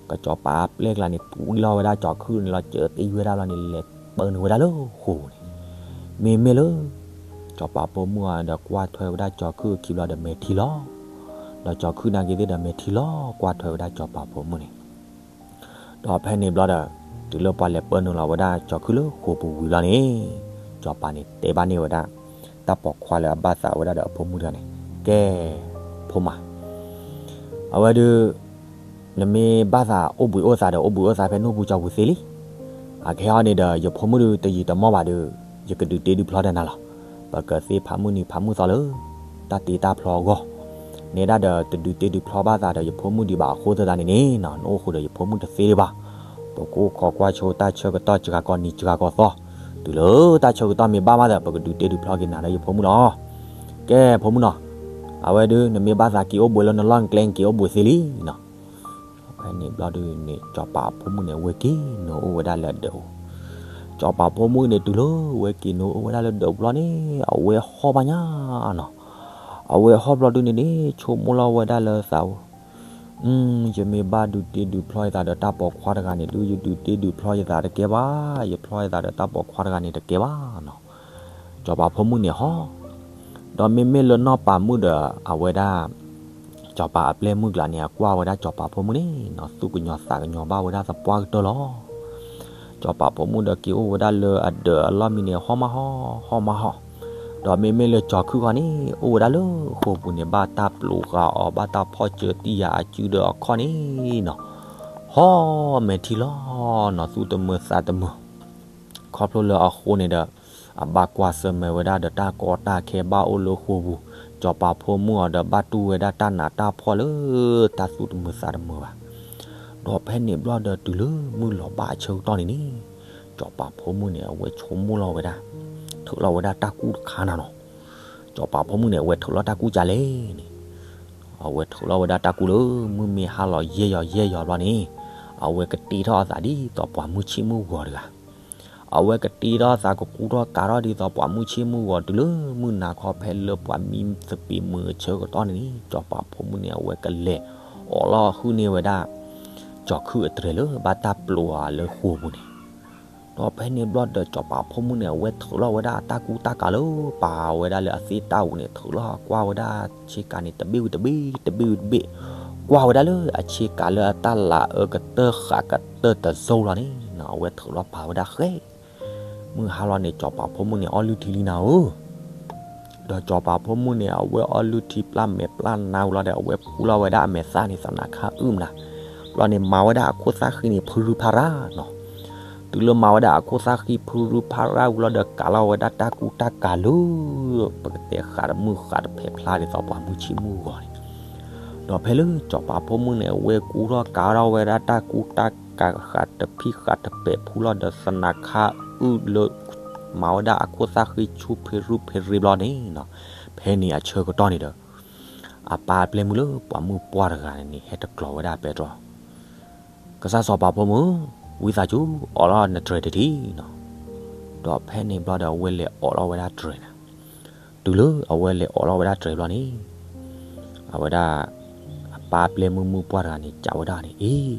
ကၠီၤပၤအပျဲၢ်ကျါန့ၣ် တဝံလီၤဝဲဒၣ်ကၠီၤခုၣ်န့ၣ်လီၤ စၢၤသံဝဲဒၣ်လီၤန့ၣ် လဲၤပၢနုာ်ဝဲဒၣ်လၢဃိာ်ပူၤန့ၣ်, မ့မ့ၢ်လၢ ကၠီၤပၤဖိမုၣ်အီၤဒီးကွၢ်ထွဲဝဲဒၣ်ကၠီၤခုၣ်အခံဘျီဒီးမဲာ်ထံလီၤ, ဒီးကၠီၤခုၣ်နာ်က့ၤသ့ၣ်ဒီးမဲာ်ထံလီၤ ကွၢ်ထွဲဝဲဒၣ်ကၠီၤပၤဖိမုၣ်န့ၣ် ဒီးဖဲန့ၣ်ဘျီဒီး တုၤလၢပှၤလဲၤပၢနုာ်လီၤဝဲဒၣ်ကၠီၤခုၣ်လၢဃိာ်ပူၤဝံၤလီၤန့ၣ်, ကၠီၤပၤန့ၣ်တဲဘၣ်န့ၢ်ဝဲဒၣ် တၢ်ပိာ်ခွါလၢအဘၣ်သးဝဲဒၣ်ဒီးအဖိမုၣ်တဂၤန့ၣ်, ကဲ, ဖိမါ, အဝဲဒုး နမ့ၢ်ဘၣ်သးအိၣ်ဘှံးအိၣ်သါဒီးအိၣ်ဘှံးအိၣ်သါဖဲနူၢ်ပူၤကၠီၤပူၤသ့လံ. အခဲအံၤန့ၣ်ဒီး ယဖိမုၣ်ဒုးတယံာ်တမီၢ်ဘၣ်ဒီး ယကဒုးတ့ဒုးဖျီဒီးနၤလီၤ. ပကသ့ဖးမုၢ်နံၤဖးမုၢ်သီလၢ တၢ်တ့တၢ်ဖျီအဂီၢ်, နဲဒၣ်ဒီးတဒုးတ့ဒုးဖျီဘၣ်သးဒီးယဖိမုၣ်ဒံးဘၣ်အဃိသတးန့ၣ်န့ၣ် နအိၣ်ဃုာ်ဒီးယဖိမုၣ်တသ့ဒံးဘၣ်. ပကအိၣ်ခိးကွၢ်ဆိတၢ်ဆၢကတီၢ်စှၤကီးနံၤစှၤကီးသီ, တုၤလၢတၢ်ဆၢကတီၢ်မ့ၢ်ဘၣ်မးဒီး ပကဒုးတ့ဒုးဖျီက့ၤနၤဒီးယဖိမုၣ်လီၤ. ကဲဖိမုၣ်နီၤ, အဝဲဒုး နမ့ၢ်ဘၣ်သးက့ၤအိၣ်ဘှံးလၢနလီၢ်နကျဲ နက့ၤအိၣ်ဘှံးသ့လံနီၤ. ဖဲန့ၣ်ဘျီဒုးန့ၣ် စီၤပၤအဖိမုၣ်န့ၣ် အဝဲက့ၤနုာ်အိၣ်ဝဲဒၣ်လၢအဒၢးပူၤ. စီၤပၤဖိမုၣ်န့ၣ် တုၤလၢအဝဲက့ၤနုာ်အိၣ်ဝဲဒၣ်လၢဒၢးပူၤလီၤန့ၣ် အဝဲဟီၣ်ဘၣ်ညါနီၤ. အဝဲဟီၣ်ဘျီဒုးန့ၣ်န့ၣ် ဆိကမိၣ်လီၤဝဲဒၣ်လၢသး, ယမ့ၢ်ဘၣ်ဒုးတ့ဒုးဖျီယသးဒီးတၢ်ပိာ်ခွါတဂၤန့ၣ် ဒုးယဒုးတ့ဒုးဖျီယသးတကဲဘၣ်, ယဖျီယသးဒီးတၢ်ပိာ်ခွါတဂၤန့ၣ်တကဲဘၣ်နီၤ. စီၤပၤဖိမုၣ်န့ၣ်ဟီၣ်, ဒီးမ့မ့ၢ်လၢနီၢ်ပၤမုၣ်ဒီးအဝဲဒၣ် စီၤပၤအပျဲၢ်မုၣ်ကျါန့ၣ် အကွၢ်ဝဲဒၣ်စီၤပၤဖိမုၣ်န့ၣ်နီၤ သူၣ်ကညီၤသးကညီၤဘၣ်ဝဲဒၣ်သပှၢ်ကတၢၢ်လီၤ. စီၤပၤဖိမုၣ်ဒီးက့ၤအိၣ်ဝဲဒၣ်လၢအဒၢးအလီၢ်မံန့ၣ် ဟီၣ်မးဟီၣ်, ဟီၣ်မးဟီၣ်, ဒီးမ့မ့ၢ်လၢကၠီၤခုၣ်ခီန့ၣ် အိၣ်ဝဲဒၣ်လၢဃိာ်ပူၤန့ၣ် ဘၣ်တၢ်ပျိးဃာ်အီၤ ဘၣ်တၢ်ဖီၣ်စၢၤတံၢ်ယၤအစုဒီးအခီၣ်န့ၣ်နီၤ, ဟီၣ်မဲာ်ထံလီၤနီၤ သူၣ်တမုာ်သးတမုာ် ခီဖျိလၢအဃိန့ၣ်ဒီး အဘၣ်ကွၢ်ဆၢၣ်မဲာ်ဝဲဒၣ်ဒီးတၢ်ကီတၢ်ခဲဘၣ်အိၣ်လၢဃိာ်ပူၤ, စီၤပၤဖိမုၣ်အီၤဒီးဘၣ်တူၢ်ဝဲဒၣ်တၢ်နးတၢ်ဖှီၣ်လၢတၢ်သူၣ်တမုာ်သးတမုာ်ဘၣ်. ဒီးဖဲန့ၣ်ဘျီဒီးတုၤလၢမုၢ်လီၤဘၣ်အဆၢကတီၢ်န့ၣ်န့ၣ်, စီၤပၤဖိမုၣ်န့ၣ် အဝဲဆိကမိၣ်လီၤဝဲဒၣ်, ထုးလီၤဝဲဒၣ်တၢ်ကူၣ်တခါနၤနီၤ. စီၤပၤဖိမုၣ်န့ၣ် အဝဲထုးလီၤတၢ်ကူၣ်ကလဲၣ်န့ၣ် အဝဲထုးလီၤဝဲဒၣ်တၢ်ကူၣ်လၢမုၢ်မ့ၢ်ဟါလီၤယဲၢ်ယီၤယဲၢ်ယီၤဘျီန့ၣ်, အဝဲကတ့ထီၣ်အသးဒ်သိးပှၤမုၢ်ဆ့ၣ်မုၢ်ဂီၤတဂၤ, အဝဲကတ့ထီၣ်အသးကကူထီၣ်ကးထီၣ်ဒ်သိးပှၤမုၢ်ဆ့ၣ်မုၢ်ဂီၤတုၤလၢမုၢ်နၤခီဖဲလၢပှၤမံသပ့ၤမုၢ်အဆၢကတီၢ်န့ၣ်န့ၣ် စီၤပၤဖိမုၣ်န့ၣ် အဝဲကလဲၤအိးလီၤဟုၣ်န့ၢ်ဝဲဒၣ် ကၠီၤခုၣ်အတြဲၤလၢဘၣ်တၢ်ပျိးအီၤလၢဃိာ်ပူၤန့ၣ် ဒီးဖဲန့ၣ်ဘျီဒီးစီၤပၤဖိမုၣ်န့ၣ် အဝဲထုးလီၤဝဲဒၣ်အတၢ်ကူၣ်တၢ်ကးလၢပာ်ဝဲဒၣ်လၢအသ့ၣ်တၢ်ပူၤန့ၣ် ထုးလီၤကွၢ်ဝဲဒၣ်ဆ့ကၤန့ၣ်တဘ့ၣ်ဝံၤတဘ့ၣ် တဘ့ၣ်ဝံၤတဘ့ၣ်, ကွၢ်ဝဲဒၣ်လၢအဆ့ကၤလၢအတၢ်လၤအၢကတၢၢ်ဃးကတၢၢ်တစိၤလီၤန့ၣ် အဝဲထုးလီၤပာ်ဝဲဒၣ်ဃဲ မုၢ်ဟါလီၤန့ၣ် စီၤပၤဖိမုၣ်န့ၣ် အီၣ်လုၢ်ထံလံနၤဧၢ ဒီးစီၤပၤဖိမုၣ်န့ၣ် အဝဲအီၣ်လုၢ်ထံပျၢ်မဲာ်ပျၢ်နါဝံၤလီၤဒီး အဝဲဖှူလီၤဝဲဒၣ်အမဲာ်သၣ်န့ၣ် သနာ်ခါအုၣ်မနၤ, ဘျီန့ၣ်မၤဝဲဒၣ်အခိၣ်သၣ်ဃံန့ၣ် ဖုရူဖးရၣ်နီၤ, တုၤလၢမၤဝဲဒၣ်အခိၣ်သၣ်ဃံဖုရူဖးရၣ်ဝံၤလီၤဒီး ကးလီၤဝဲဒၣ်တၢ်ကူၣ်တၢ်ကးလၢ ပကတဲဃးတမုၢ်ဃးတဖဲးဖျါဒ်သိးပှၤမုၢ်ဆ့ၣ်မုၢ်ဂီၤန့ၣ် ဒီးဖဲလၢစီၤပၤဖိမုၣ်န့ၣ် အဝဲကူထီၣ်ကးထီၣ်ဝဲဒၣ်တၢ်ကူတၢ်ကၤဃးတဖံးဃးတပဲာ်ဖုလီၤဒီး သနၤခါအုၣ်လၢ မၤဝဲဒၣ်အခိၣ်သၣ်ဃ့ဆူၣ်ဖ့ရူၣ်ဖ့ရ့ဘျီန့ၣ်နီၤ, ဖဲန့ၣ်အဆၢကတီၢ်န့ၣ်ဒီး အပၢ်အပျဲၢ်မုၣ်လၢပှၤမုၣ်ပှၢ်တဂၤန့ၣ် ဟဲတကျိၤဝဲဒၣ်ပဲတြီ, ကစၢ်စီၤပၤဖိမုၣ်, ဝံသးစူၤ အိးထီၣ်နတြဲၤတထံၣ်နီၤ. ဒီးဖဲန့ၣ်ဘျီဒီး အဝဲလဲၤအိးထီၣ်ဝဲဒၣ်တြဲၤန့ၣ်, တုၤလၢအဝဲလဲၤအိးထီၣ်ဝဲဒၣ်တြဲၤဘျီန့ၣ်, အဝဲဒၣ် အပၢ်အပျဲၢ်မုၣ်မုၣ်ပှၢ်တဂၤန့ၣ် စံးဝဲဒၣ်န့ၣ်, အ့,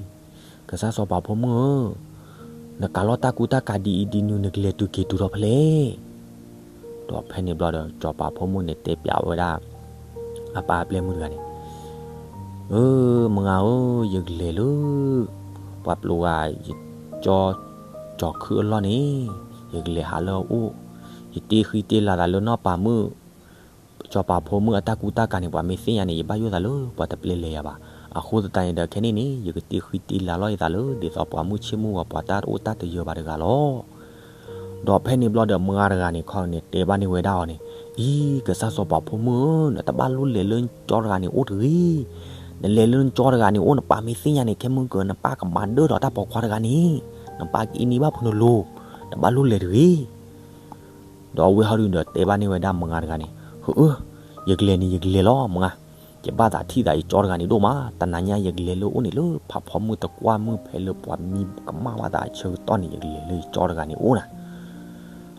ကစၢ်စီၤပၤဖိမုၣ်ဧၢ, နကးလီၤတၢ်ကူတၢ်ကၤဒ်အံၤဒ်နုၤ နကလဲၤတုၤက့ၤတုၤထီၣ်ဖဲလဲၣ်. ဒီးဖဲန့ၣ်ဘျီဒီး စီၤပၤဖိမုၣ်န့ၣ်တဲပျးဝဲဒၣ် အပၢ်အပျဲၢ်မုၣ်တဂၤန့ၣ်, အၢ, မုၢ်ဂၤဧၢ, ယကလဲၤလၢ ပှၤပျိးဂၤ ယကၠီ ကၠီၤခုၣ်အလီၢ်န့ၣ်, ယကလဲၤဟးလၢအအိၣ်, ယတ့ဃံတ့လၤသးလၢနီၢ်ပၤမုၣ် စီၤပၤဖိမုၣ်အတၢ်ကူတၢ်ကၤန့ၣ် ပှၤမ့ၢ်သ့ၣ်ညါန့ၣ် ယဘၣ်ယိၣ်သးလၢပှၤတပျဲလဲၤယၤဘၣ်. အဃိသတးန့ၣ်ဒီး ခဲန့ၣ်န့ၣ် ယကတ့ဃံတ့လၤလီၤယသးလၢ ဒ်သိးပှၤမုၣ်ဆ့ၣ်မုၣ်ဂီၤ ပှၤတၢ်အိၣ်တၢ်တယၢၤဘၣ်တဂၤလီၤ. ဒီးဖဲန့ၣ်ဘျီဒီး မုၢ်ဂၤတဂၤန့ၣ်ခီန့ၣ် တဲဘၣ်န့ၢ်ဝဲဒၣ်အီၤန့ၣ်, အံၤ ကစၢ်စီၤပၤဖိမုၣ်ဧၢ, နတဘၣ်လိၣ်လဲၤလၢနကၠီတဂၤန့ၣ်အိၣ်တဂ့ၤ. နလဲၤလၢနကၠီတဂၤန့ၣ်အိၣ် နပၢ်မ့ၢ်သ့ၣ်ညါန့ၣ် ခဲမုၢ်ကၢၤနပၢ်ကမၤဒၢၣ်ဒီးတၢ်ပိာ်ခွါတဂၤန့ၣ်, နပၢ်ကအံးန့ၢ်ဘၣ်ဖိနလိၤ, နဘၣ်လိၣ်လဲၤတဂ့ၤ. ဒီးအဝဲဟီဒုဒီးတဲဘၣ်န့ၢ်ဝဲဒၣ်မုၢ်ဂၤတဂၤန့ၣ်, အၢ, ယကလဲၤန့ၣ် ယကလဲၤလီၤ မုၢ်ဂၤ, ယဘၣ်သးထံၣ်သးယကၠီတဂၤန့ၣ်ဒိၣ်မး, တနၤညါယကလဲၤလၢအအိၣ်န့ၣ်လၢဖးဖီမုၢ်တကွၢ်မုၢ်ဖဲလၢပှၤမံကမၣ်ဘၣ်သးအဆၢကတီၢ်န့ၣ် ယကလဲၤလၢယကၠီတဂၤန့ၣ်အိၣ်နၤ.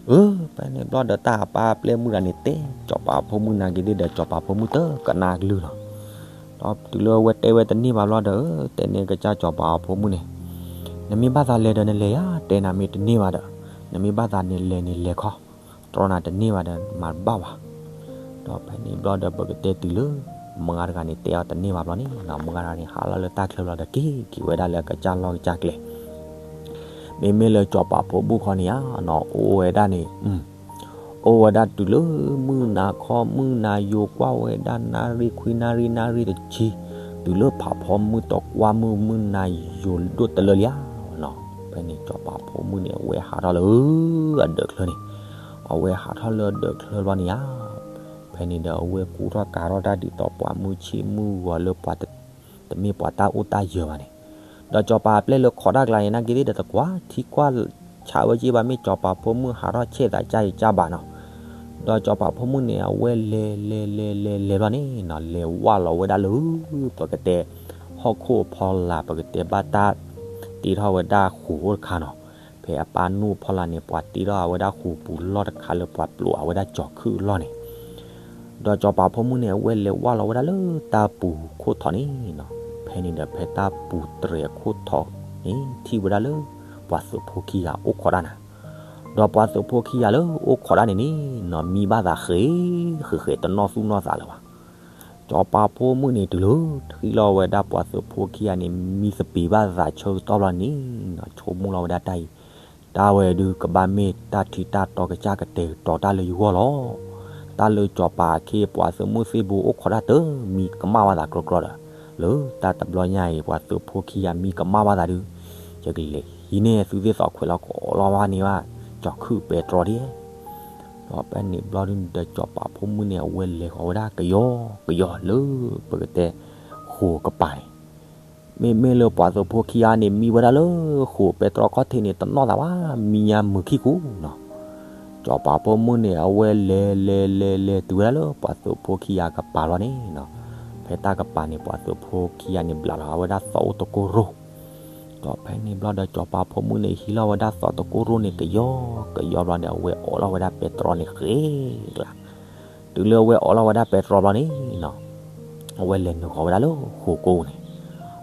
အၢ, ဖဲန့ၣ်ဘျီဒီးတၢ်အပၢ်အပျဲၢ်မုၣ်တဂၤန့ၣ်တဲ စီၤပၤဖိမုၣ်နာ်က့ၤသ့ၣ်ဒီး စီၤပၤဖိမုၣ်တကနၣ်ကလုၢ်လီၤ. ဒီးတုၤလၢအဝဲတဲဝဲတန့ၢ်ဘၣ်ဘျီဒီး တဲန့ၢ်ကစၢ်စီၤပၤဖိမုၣ်န့ၣ်, နမ့ၢ်ဘၣ်သးလဲၤဒီးနလဲၤယၤ, တဲနၤမ့ၢ်တန့ၢ်ဘၣ်ဒီး, နမ့ၢ်ဘၣ်သးန့ၣ်လဲၤန့ၣ်လဲၤခီ, တြီနၤတန့ၢ်ဘၣ်ဒီးမၤတဘၣ်ဘၣ်. ဒီးဖဲန့ၣ်ဘျီဒီးပကတဲတုၤလၢ မုၢ်ဂၤတဂၤန့ၣ်တဲအီၤတန့ၢ်ဘၣ်ဘျီန့ၣ်နီၤ, မုၢ်ဂၤတဂၤန့ၣ် ဟးလီၤလၢတၢ်ချၢဘျီဒီး က့ၤက့ၤဝဲဒၣ်လၢအကစၢ်လီၢ်ကစၢ်ကျဲ မ့မ့ၢ်လၢစီၤပၤဖိမုၣ်ခီန့ၣ်ဧါနီၤ, အိၣ်ဝဲဒၣ်န့ၣ်, အိၣ်ဝဲဒၣ်တုၤလၢမုၢ်နၤခီ မုၢ်နၤယိၤ ကွၢ်ဝဲဒၣ်နၣ်ရံၣ်ခွံနၣ်ရံၣ် နၣ်ရံၣ်တဆံ, တုၤလၢဖးဖီမုၢ်တကွၢ်မုၢ် မုၢ်နၤယိၤဒိၣ်တလၢလံဧါနီၤ. ဖဲန့ၣ်စီၤပၤဖိမုၣ်န့ၣ် အဝဲဟးထီၣ်လၢအဒၢးချၢန့ၣ်, အဝဲဟးထီၣ်လၢအဒၢးချၢဘျီန့ၣ်ဧါ, ဖဲန့ၣ်ဒီးအဝဲကူထီၣ်ကၤထီၣ်တၢ်ဒ်သိး ပှၤမုၣ်ဆ့ၣ်မုၣ်ဂီၤလၢပှၤ တမ့ၢ်ပှၤတၢ်အိၣ်တၢ်ယၢၤဘၣ်န့ၣ်, ဒီးစီၤပၤအပျဲၢ်လၢခိးတၢ်ကျါန့ၣ် နာ်က့ၤသ့ၣ်ဒီး တကွၢ်ထံကွၢ်ဆးဝဲက့ၤဘၣ် မ့ၢ်စီၤပၤဖိမုၣ်ဟးထီၣ်ဆဲးသးကၢ်ယကၢ်ဘၣ်နီၤ. ဒီးစီၤပၤဖိမုၣ်န့ၣ် အဝဲလဲၤလဲၤလဲၤလဲၤလဲၤဘျီန့ၣ်နီၤ, လဲၤဝၢ်လီၤဝဲဒၣ်လၢ ပကတဲ ဟီၣ်ခိၣ်အဖီလာ် ပကတဲဘၣ်တၢ်တ့ထီၣ်ဝဲဒၣ်ဃိာ်အိၣ်တခါနီၤ. ဖဲအပၢ်နူၢ်အဖီလာ်န့ၣ် ပှၤတ့ထီၣ်ဝဲဒၣ်ဃိာ်ပူၤလီၢ်တခါလၢပှၤပျိးအဝဲဒၣ်စီၤခုၣ်အလီၢ်န့ၣ်, ဒီးစီၤပၤဖိမုၣ်န့ၣ် အဝဲလဲၤဝၢ်လီၤဝဲဒၣ်လၢတၢ်ပူၤခိၣ်ထီးန့ၣ်နီၤ. ဖဲန့ၣ်ဒီးဖဲတၢ်ပူၤတြဲၤအခိၣ်ထီးန့ၣ် ထံၣ်ဝဲဒၣ်လၢ ပှၤသုးဖိခံဂၤအိၣ်ခိးတၢ်နၤ, ဒီးပှၤသုးဖိခံဂၤလၢအိၣ်ခိးတၢ်န့ၣ်န့ၣ်နီၤ မံဘၣ်သးဃဲးဃဲးဃဲး တနီၣ်သူၣ်နီၣ်သးလၢၤဘၣ်. စီၤပၤဖိမုၣ်န့ၣ် တုၤလၢထံၣ်လီၤဝဲဒၣ်ပှၤသုးဖိခံဂၤန့ၣ် မံသပ့ၤဘၣ်သးဆၢကတီၢ်ဘျီန့ၣ်နီၤ ဆိကမိၣ်လီၤဝဲဒၣ်တၢ်အံၤ, တၢ်ဝဲဒုးကဘၣ်မ့ၢ်တၢ်ထံတၢ်တီကစၢ်ကတဲာ်ကတီၤတၢ်လၢယဂီၢ်လီၤ. တၢ်လၢစီၤပၤအခ့အပှၤသုးမုၢ်သံၣ်ဘိအိၣ်ခိးတၢ်တမံၤ ကမၣ်ဘၣ်သးကြီကြီဒီး, လၢတၢ်တဘျီညါအံၤ ပှၤသုးဖိခံဂၤမံကမၣ်ဘၣ်သးဒုး, ယကလဲၤဟံးန့ၢ်သုသ့ၣ်သီခွဲးလီၤ ကိးလီၤဘၣ်န့ၢ်ဘၣ် စီၤခုၣ်ပဲတြီဒ် ဒီးဖဲန့ၣ်ဘျီဒုးဒီး စီၤပၤဖိမုၣ်န့ၣ် အဝဲလဲၤဃီၤဝဲဒၣ်ကယီကယီလၢ ပကတဲ ဃိာ်ကပၤန့ၣ်, မ့မ့ၢ်လၢပှၤသုးဖိခံဂၤန့ၣ် မံဝဲဒၣ်လၢဃိာ်ပဲတြီခီၣ်ထံးန့ၣ် တနီၣ်သးဘၣ် မံညါမုာ်ခံကူနီၤ. စီၤပၤဖိမုၣ်န့ၣ် အဝဲလဲၤလဲၤလဲၤလဲၤတုၤဝဲဒၣ်လၢပှၤသုးဖိခံဂၤကပၤလီၤန့ၣ်နီၤ, ဖဲတၢ်ကပၤန့ၣ် ပှၤသုးဖိခံဂၤန့ၣ် ဘျးလီၤဝဲဒၣ်သီအိၣ်တကိၢ်ရိၣ် ဒီးဖဲန့ၣ်ဘျီဒီး စီၤပၤဖိမုၣ်န့ၣ် ဟံးလီၤဝဲဒၣ်သီတကိၢ်ရိၣ်န့ၣ် ကယီကယီဘျီန့ၣ် အဝဲအိးလီၤဝဲဒၣ်ပဲတြီန့ၣ်ဃဲးကျါ, တုၤလၢအဝဲအိးလီၤဝဲဒၣ်ပဲတြီဘျီန့ၣ်နီၤ, အဝဲလဲၤနုာ်ဃီၤဝဲဒၣ်လၢဃိာ်ကိန့ၣ်,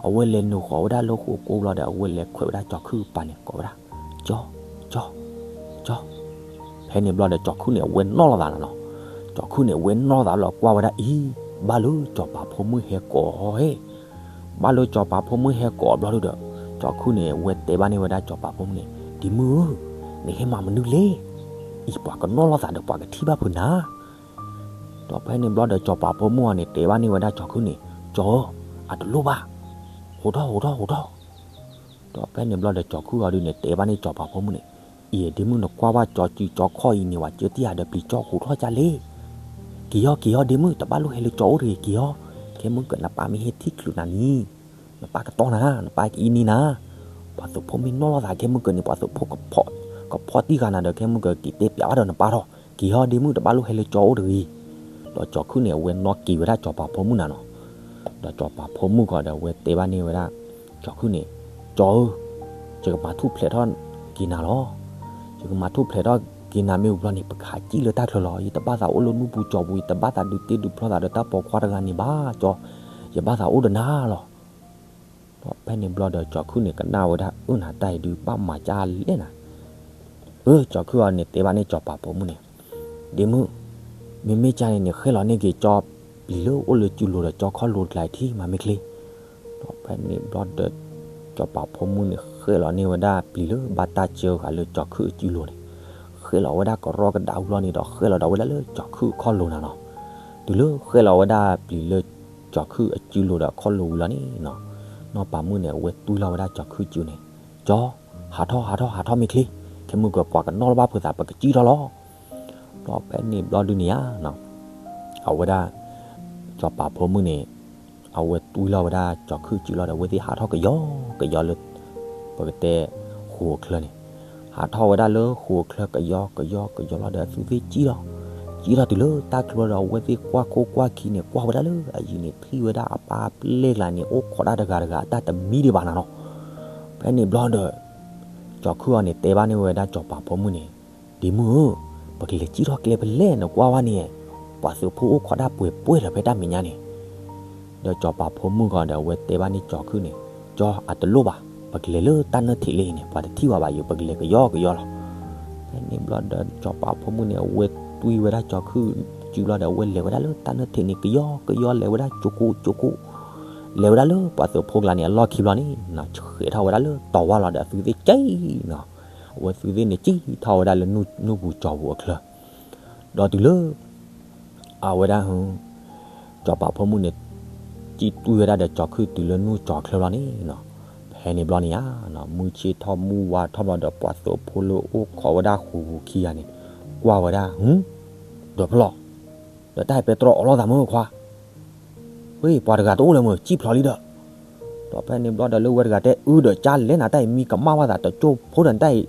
အဝဲလဲၤနုာ်ဃီၤဝဲဒၣ်လၢဃိာ်ကိဘျီဒီး အဝဲလဲၤခွဲးဝဲဒၣ်စီၤခုၣ်ကပၤန့ၣ် ကိးဝဲဒၣ်, ကၠီ, ကၠီ, ကၠီ, ဖဲန့ၣ်ဘျီဒီး စီၤခုၣ်န့ၣ် အဝဲနီၣ်လီၤသးလီၤနီၤ, စီၤခုၣ်န့ၣ် အဝဲနီၣ်လီၤသးလီၤ ကွၢ်ဝဲဒၣ်အံၤ, ဘၣ်လၢစီၤပၤဖိမုၣ်ဟဲကိးဟဲ ဘၣ်လၢစီၤပၤဖိမုၣ်ဟဲကိးဘျီဒုဒီး, စီၤခုၣ်န့ၣ် အဝဲတဲဘၣ်န့ၢ်ဝဲဒၣ်စီၤပၤဖိမုၣ်န့ၣ်, ဒ့မုၣ်ဧၢ, နဟဲမၤမနုၤလဲၣ်, အံၤပှၤကနီၣ်လီၤသးဒီး ပှၤကထံၣ်ဘၣ်ဖုးနၤ ဒီးဖဲန့ၣ်ဘျီဒီး စီၤပၤဖိမုၣ်အီၤန့ၣ် တဲဘၣ်န့ၢ်ဝဲဒၣ်စီၤခုၣ်န့ၣ်, ကၠီဧၢ, အတလိၣ်ဘၣ်, ဟိးထီၣ် ဟိးထီၣ် ဟိးထီၣ်. ဒီးဖဲန့ၣ်ဘျီဒီး စီၤခုၣ်အီၤဒုန့ၣ် တဲဘၣ်န့ၢ်စီၤပၤဖိမုၣ်န့ၣ်, အံၤဒ့မုၣ် နကွၢ်ဘၣ်ကၠီစုကၠီခီၣ်အံၤန့ၣ် ဝဲကၢတံၢ်ယၤဒီးပျံၤကၠီ ဟိးထီၣ်ကၢလဲၣ်, က့ၤအီၤ က့ၤအီၤ ဒ့မုၣ် တဘၣ်လိၣ်ဟဲလၢကၠီအိၣ်တဂ့ၤ က့ၤအီၤ ခဲမုၢ်ကၢး နပၢ်မ့ၢ်ဟဲထံၣ်ချုးနၤန့ၣ်, နပၢ်ကတီၢ်နၤ, နပၢ်ကအံးန့ၢ်နၤ. ပှၤသုးဖိမ့ၢ်နီၣ်လိာ်သးခဲမုၢ်ကၢးန့ၣ် ပှၤသုးဖိကဖီၣ်, ကဖီၣ်တံၢ်ဃာ်နၤဒီး ခဲမုၢ်ကၢးက့ၤတဲပျးဘၣ်ဒီးနပၢ်ထီၣ်, က့ၤဟီဒ့မုၣ် တဘၣ်လိၣ်ဟဲလၢကၠီအိၣ်တဂ့ၤ. ဒီးကၠီၤခုၣ်န့ၣ် အဝဲနီၣ်က့ၤဝဲဒၣ်ကၠီၤပၤဖိမုၣ်နၤနီၤ. ဒီးကၠီၤပၤဖိမုၣ်ကီးဒီး အဝဲတဲဘၣ်န့ၢ်ဝဲဒၣ် ကၠီၤခုၣ်န့ၣ်, ကၠီၤဧၢ, ယကမၤထူၣ်ဖျဲးထီၣ်က့ၤနၤလီၤ. ယကမၤထူၣ်ဖျဲးထီၣ်က့ၤနၤမ့ၢ်ဝံၤဘျီန့ၣ် ပကဟးစံၣ်လၢတၢ်ချၢလီၤ. ယတဘၣ်သးအိၣ်လၢနူၢ်ပူၤကၠီၤပူၤ, ယတဘၣ်သးဒုးတ့ဒုးဖျီသးဒီးတၢ်ပိာ်ခွါတဂၤန့ၣ်ဘၣ်, ကၠီၤ, ယဘၣ်သးအိၣ်ဒီးနၤလီၤ. ဒီးဖဲန့ၣ်ဘျီဒီး ကၠီၤခုၣ်န့ၣ်ကနၣ်ဝဲဒၣ်, အၢ နၤတၢ်အံၤဒုးဘၣ်မၤကၢ်လဲၣ်နၤ. အၢ ကၠီၤခုၣ်အီၤန့ၣ် တဲဘၣ်န့ၢ်ကၠီၤပၤဖိမုၣ်န့ၣ်, ဒ့မုၣ်, မ့မ့ၢ်ကၢ်န့ၣ်န့ၣ် ဃဲလီၤန့ၢ်က့ၤကၠီၤပျံၤလၢအိၣ်လၢစုလိၤဒီးကၠီၤခီၣ်လိၤတကျါအံၤထံၣ်မးမ့ၢ်ချ့. ဒီးဖဲန့ၣ်ဘျီဒီး ကၠီၤပၤဖိမုၣ်န့ၣ် ဃဲလီၤန့ၢ်ဝဲဒၣ်ပျံၤလၢဘၣ်တၢ်စၢဃာ်လၢကၠီၤခုၣ်အစုလိၤန့ၣ်, ဃဲလီၤဝဲဒၣ်ကရီကဒးဝံၤလီၤန့ၣ်ဒီး ဃဲလီၤဒီးဝဲဒၣ်လၢကၠီၤခုၣ်အခီၣ်လိၤနၤနီၤ. တုၤလၢဃဲလီၤဝဲဒၣ်ပျံၤလၢကၠီၤခုၣ်အစုလိၤဒီးအခီၣ်လိၤဝံၤလီၤန့ၣ်နီၤ, နီၢ်ပၤမုၣ်န့ၣ် အဝဲတွံၢ်လီၤဝဲဒၣ်ကၠီၤခုၣ်စုန့ၣ်, ကၠီၤ, ဟးထီၣ် ဟးထီၣ် ဟးထီၣ်မ့ၢ်ချ့, ခဲမုၢ်ကၢးပှၤကနီၣ်လၢဘၣ်ဖုးသး ပကစံၣ်ထီၣ်လီၤ. ဒီးဖဲန့ၣ်ဘျီဒုန့ၣ်ဧါ အဝဲဒၣ် ကၠီၤပၤဖိမုၣ်န့ၣ် အဝဲတွံၢ်လီၤဝဲဒၣ်ကၠီၤခုၣ်စုလီၤဒီး အဝဲသ့ၣ်ဟးထီၣ်ကယီကယီလၢ ပကတဲဃိာ်အချၢန့ၣ်, ဟးထီၣ်ဝဲဒၣ်လၢဃိာ်အချၢကယီကယီကယီလီၤဒီး အဝဲသ့ၣ်စံၣ်လီၤ. စံၣ်ထီၣ်တုၤလၢတၢ်ချၢဒီး အဝဲသ့ၣ်ကွၢ်ခိၣ်ကွၢ်ခံန့ၣ် ကွၢ်ဝဲဒၣ်လၢအယံၤန့ၣ် ထံၣ်ဝဲဒၣ်အပၢ်အပျဲၢ်ကျါန့ၣ် အိၣ်ခိးဒၣ်တဂၤတဂၤ အတၢ်တမံဒံးဘၣ်နၤနီၤ. ဖဲန့ၣ်ဘျီဒီး ကၠီၤခုၣ်အီၤန့ၣ် တဲဘၣ်န့ၢ်ဝဲဒၣ်ကၠီၤပၤဖိမုၣ်န့ၣ်, ဒ့မုၣ်ဧၢ, ပကလဲၤစံၣ်ထီၣ်ကျဲဖဲလဲၣ် နကွၢ်ဝဲန့ၣ်, ပှၤသုးဖိအိၣ်ခိးဒၣ်ပှဲၤပှဲၤဒီးဖဲတၢ်မဲာ်ညါန့ၣ်. ဒီးကၠီၤပၤဖိမုၣ်ကီးဒီး အဝဲတဲဘၣ်န့ၢ်ကၠီၤခုၣ်န့ၣ်, ကၠီၤ အတလိၣ်ဘၣ်, ပကလဲၤလၢတၢ်နၢၣ်ထံးလၢအံၤန့ၣ် ပှၤတထံၣ်ဘၣ်ဘၣ်ယိၤ ပကလဲၤကယီကယီလီၤ. ဖဲန့ၣ်ဘျီဒီး ကၠီၤပၤဖိမုၣ်န့ၣ် အဝဲတွံၢ်ဝဲဒၣ်ကၠီၤခုၣ်စုလီၤဒီး အဝဲလဲၤဝဲဒၣ်လၢတၢ်နၢၣ်ထံးန့ၣ် ကယီကယီ လဲၤဝဲဒၣ်ကၠိကိၣ်ကၠိကိၣ် လဲၤဝဲဒၣ်လၢပှၤသုးဖိကျါန့ၣ် အလီၢ်ခံဘျီန့ၣ် ဆှဲးထီၣ်ဝဲဒၣ်လၢတီၤဝါလီၤဒီး အသုးသ့ၣ်ကံနီၤ. အဝဲသုးသ့ၣ်န့ၣ် ကံထီၣ်ဝဲဒၣ်လၢနူၢ်ပူၤကၠီၤပူၤအချၢ ဒီးတုၤလၢ အဝဲဒၣ် ကၠီၤပၤဖိမုၣ်န့ၣ် ကံတွံၢ်ဝဲဒၣ်ဒီးကၠီၤခုၣ်တုၤလၢနူၢ်ကၠီၤချၢဘျီန့ၣ်နီၤ, ဖဲန့ၣ်ဘျီန့ၣ်ဧါ, မုၢ်ဆ့ၣ်ထီၣ်မုၢ်ဝါထီၣ်ဘျီဒီး ပှၤသုးဖိလၢအိၣ်ခိးဝဲဒၣ်ဃူၤဃူခံဂၤန့ၣ် ကွၢ်ဝဲဒၣ်, ဒီးဖျီၣ်, ဒီးတၢ်အံၤပဲတြီအီၣ်လိာ်သးမုၢ်ခွါ ဝ့ၢ် ပှၤတဂၤတအိၣ်လၢၤမုၢ် စံၣ်ဖျိးလံဒီး, ဒီးဖဲန့ၣ်ဘျီဒီးလၢဝဲတဂၤတဲ အုဒီးကၢ်လဲၣ်နၤ တၢ်အံၤမံကမၣ်ဘၣ်သးတကၠိဖိဒီးနတၢ်အံ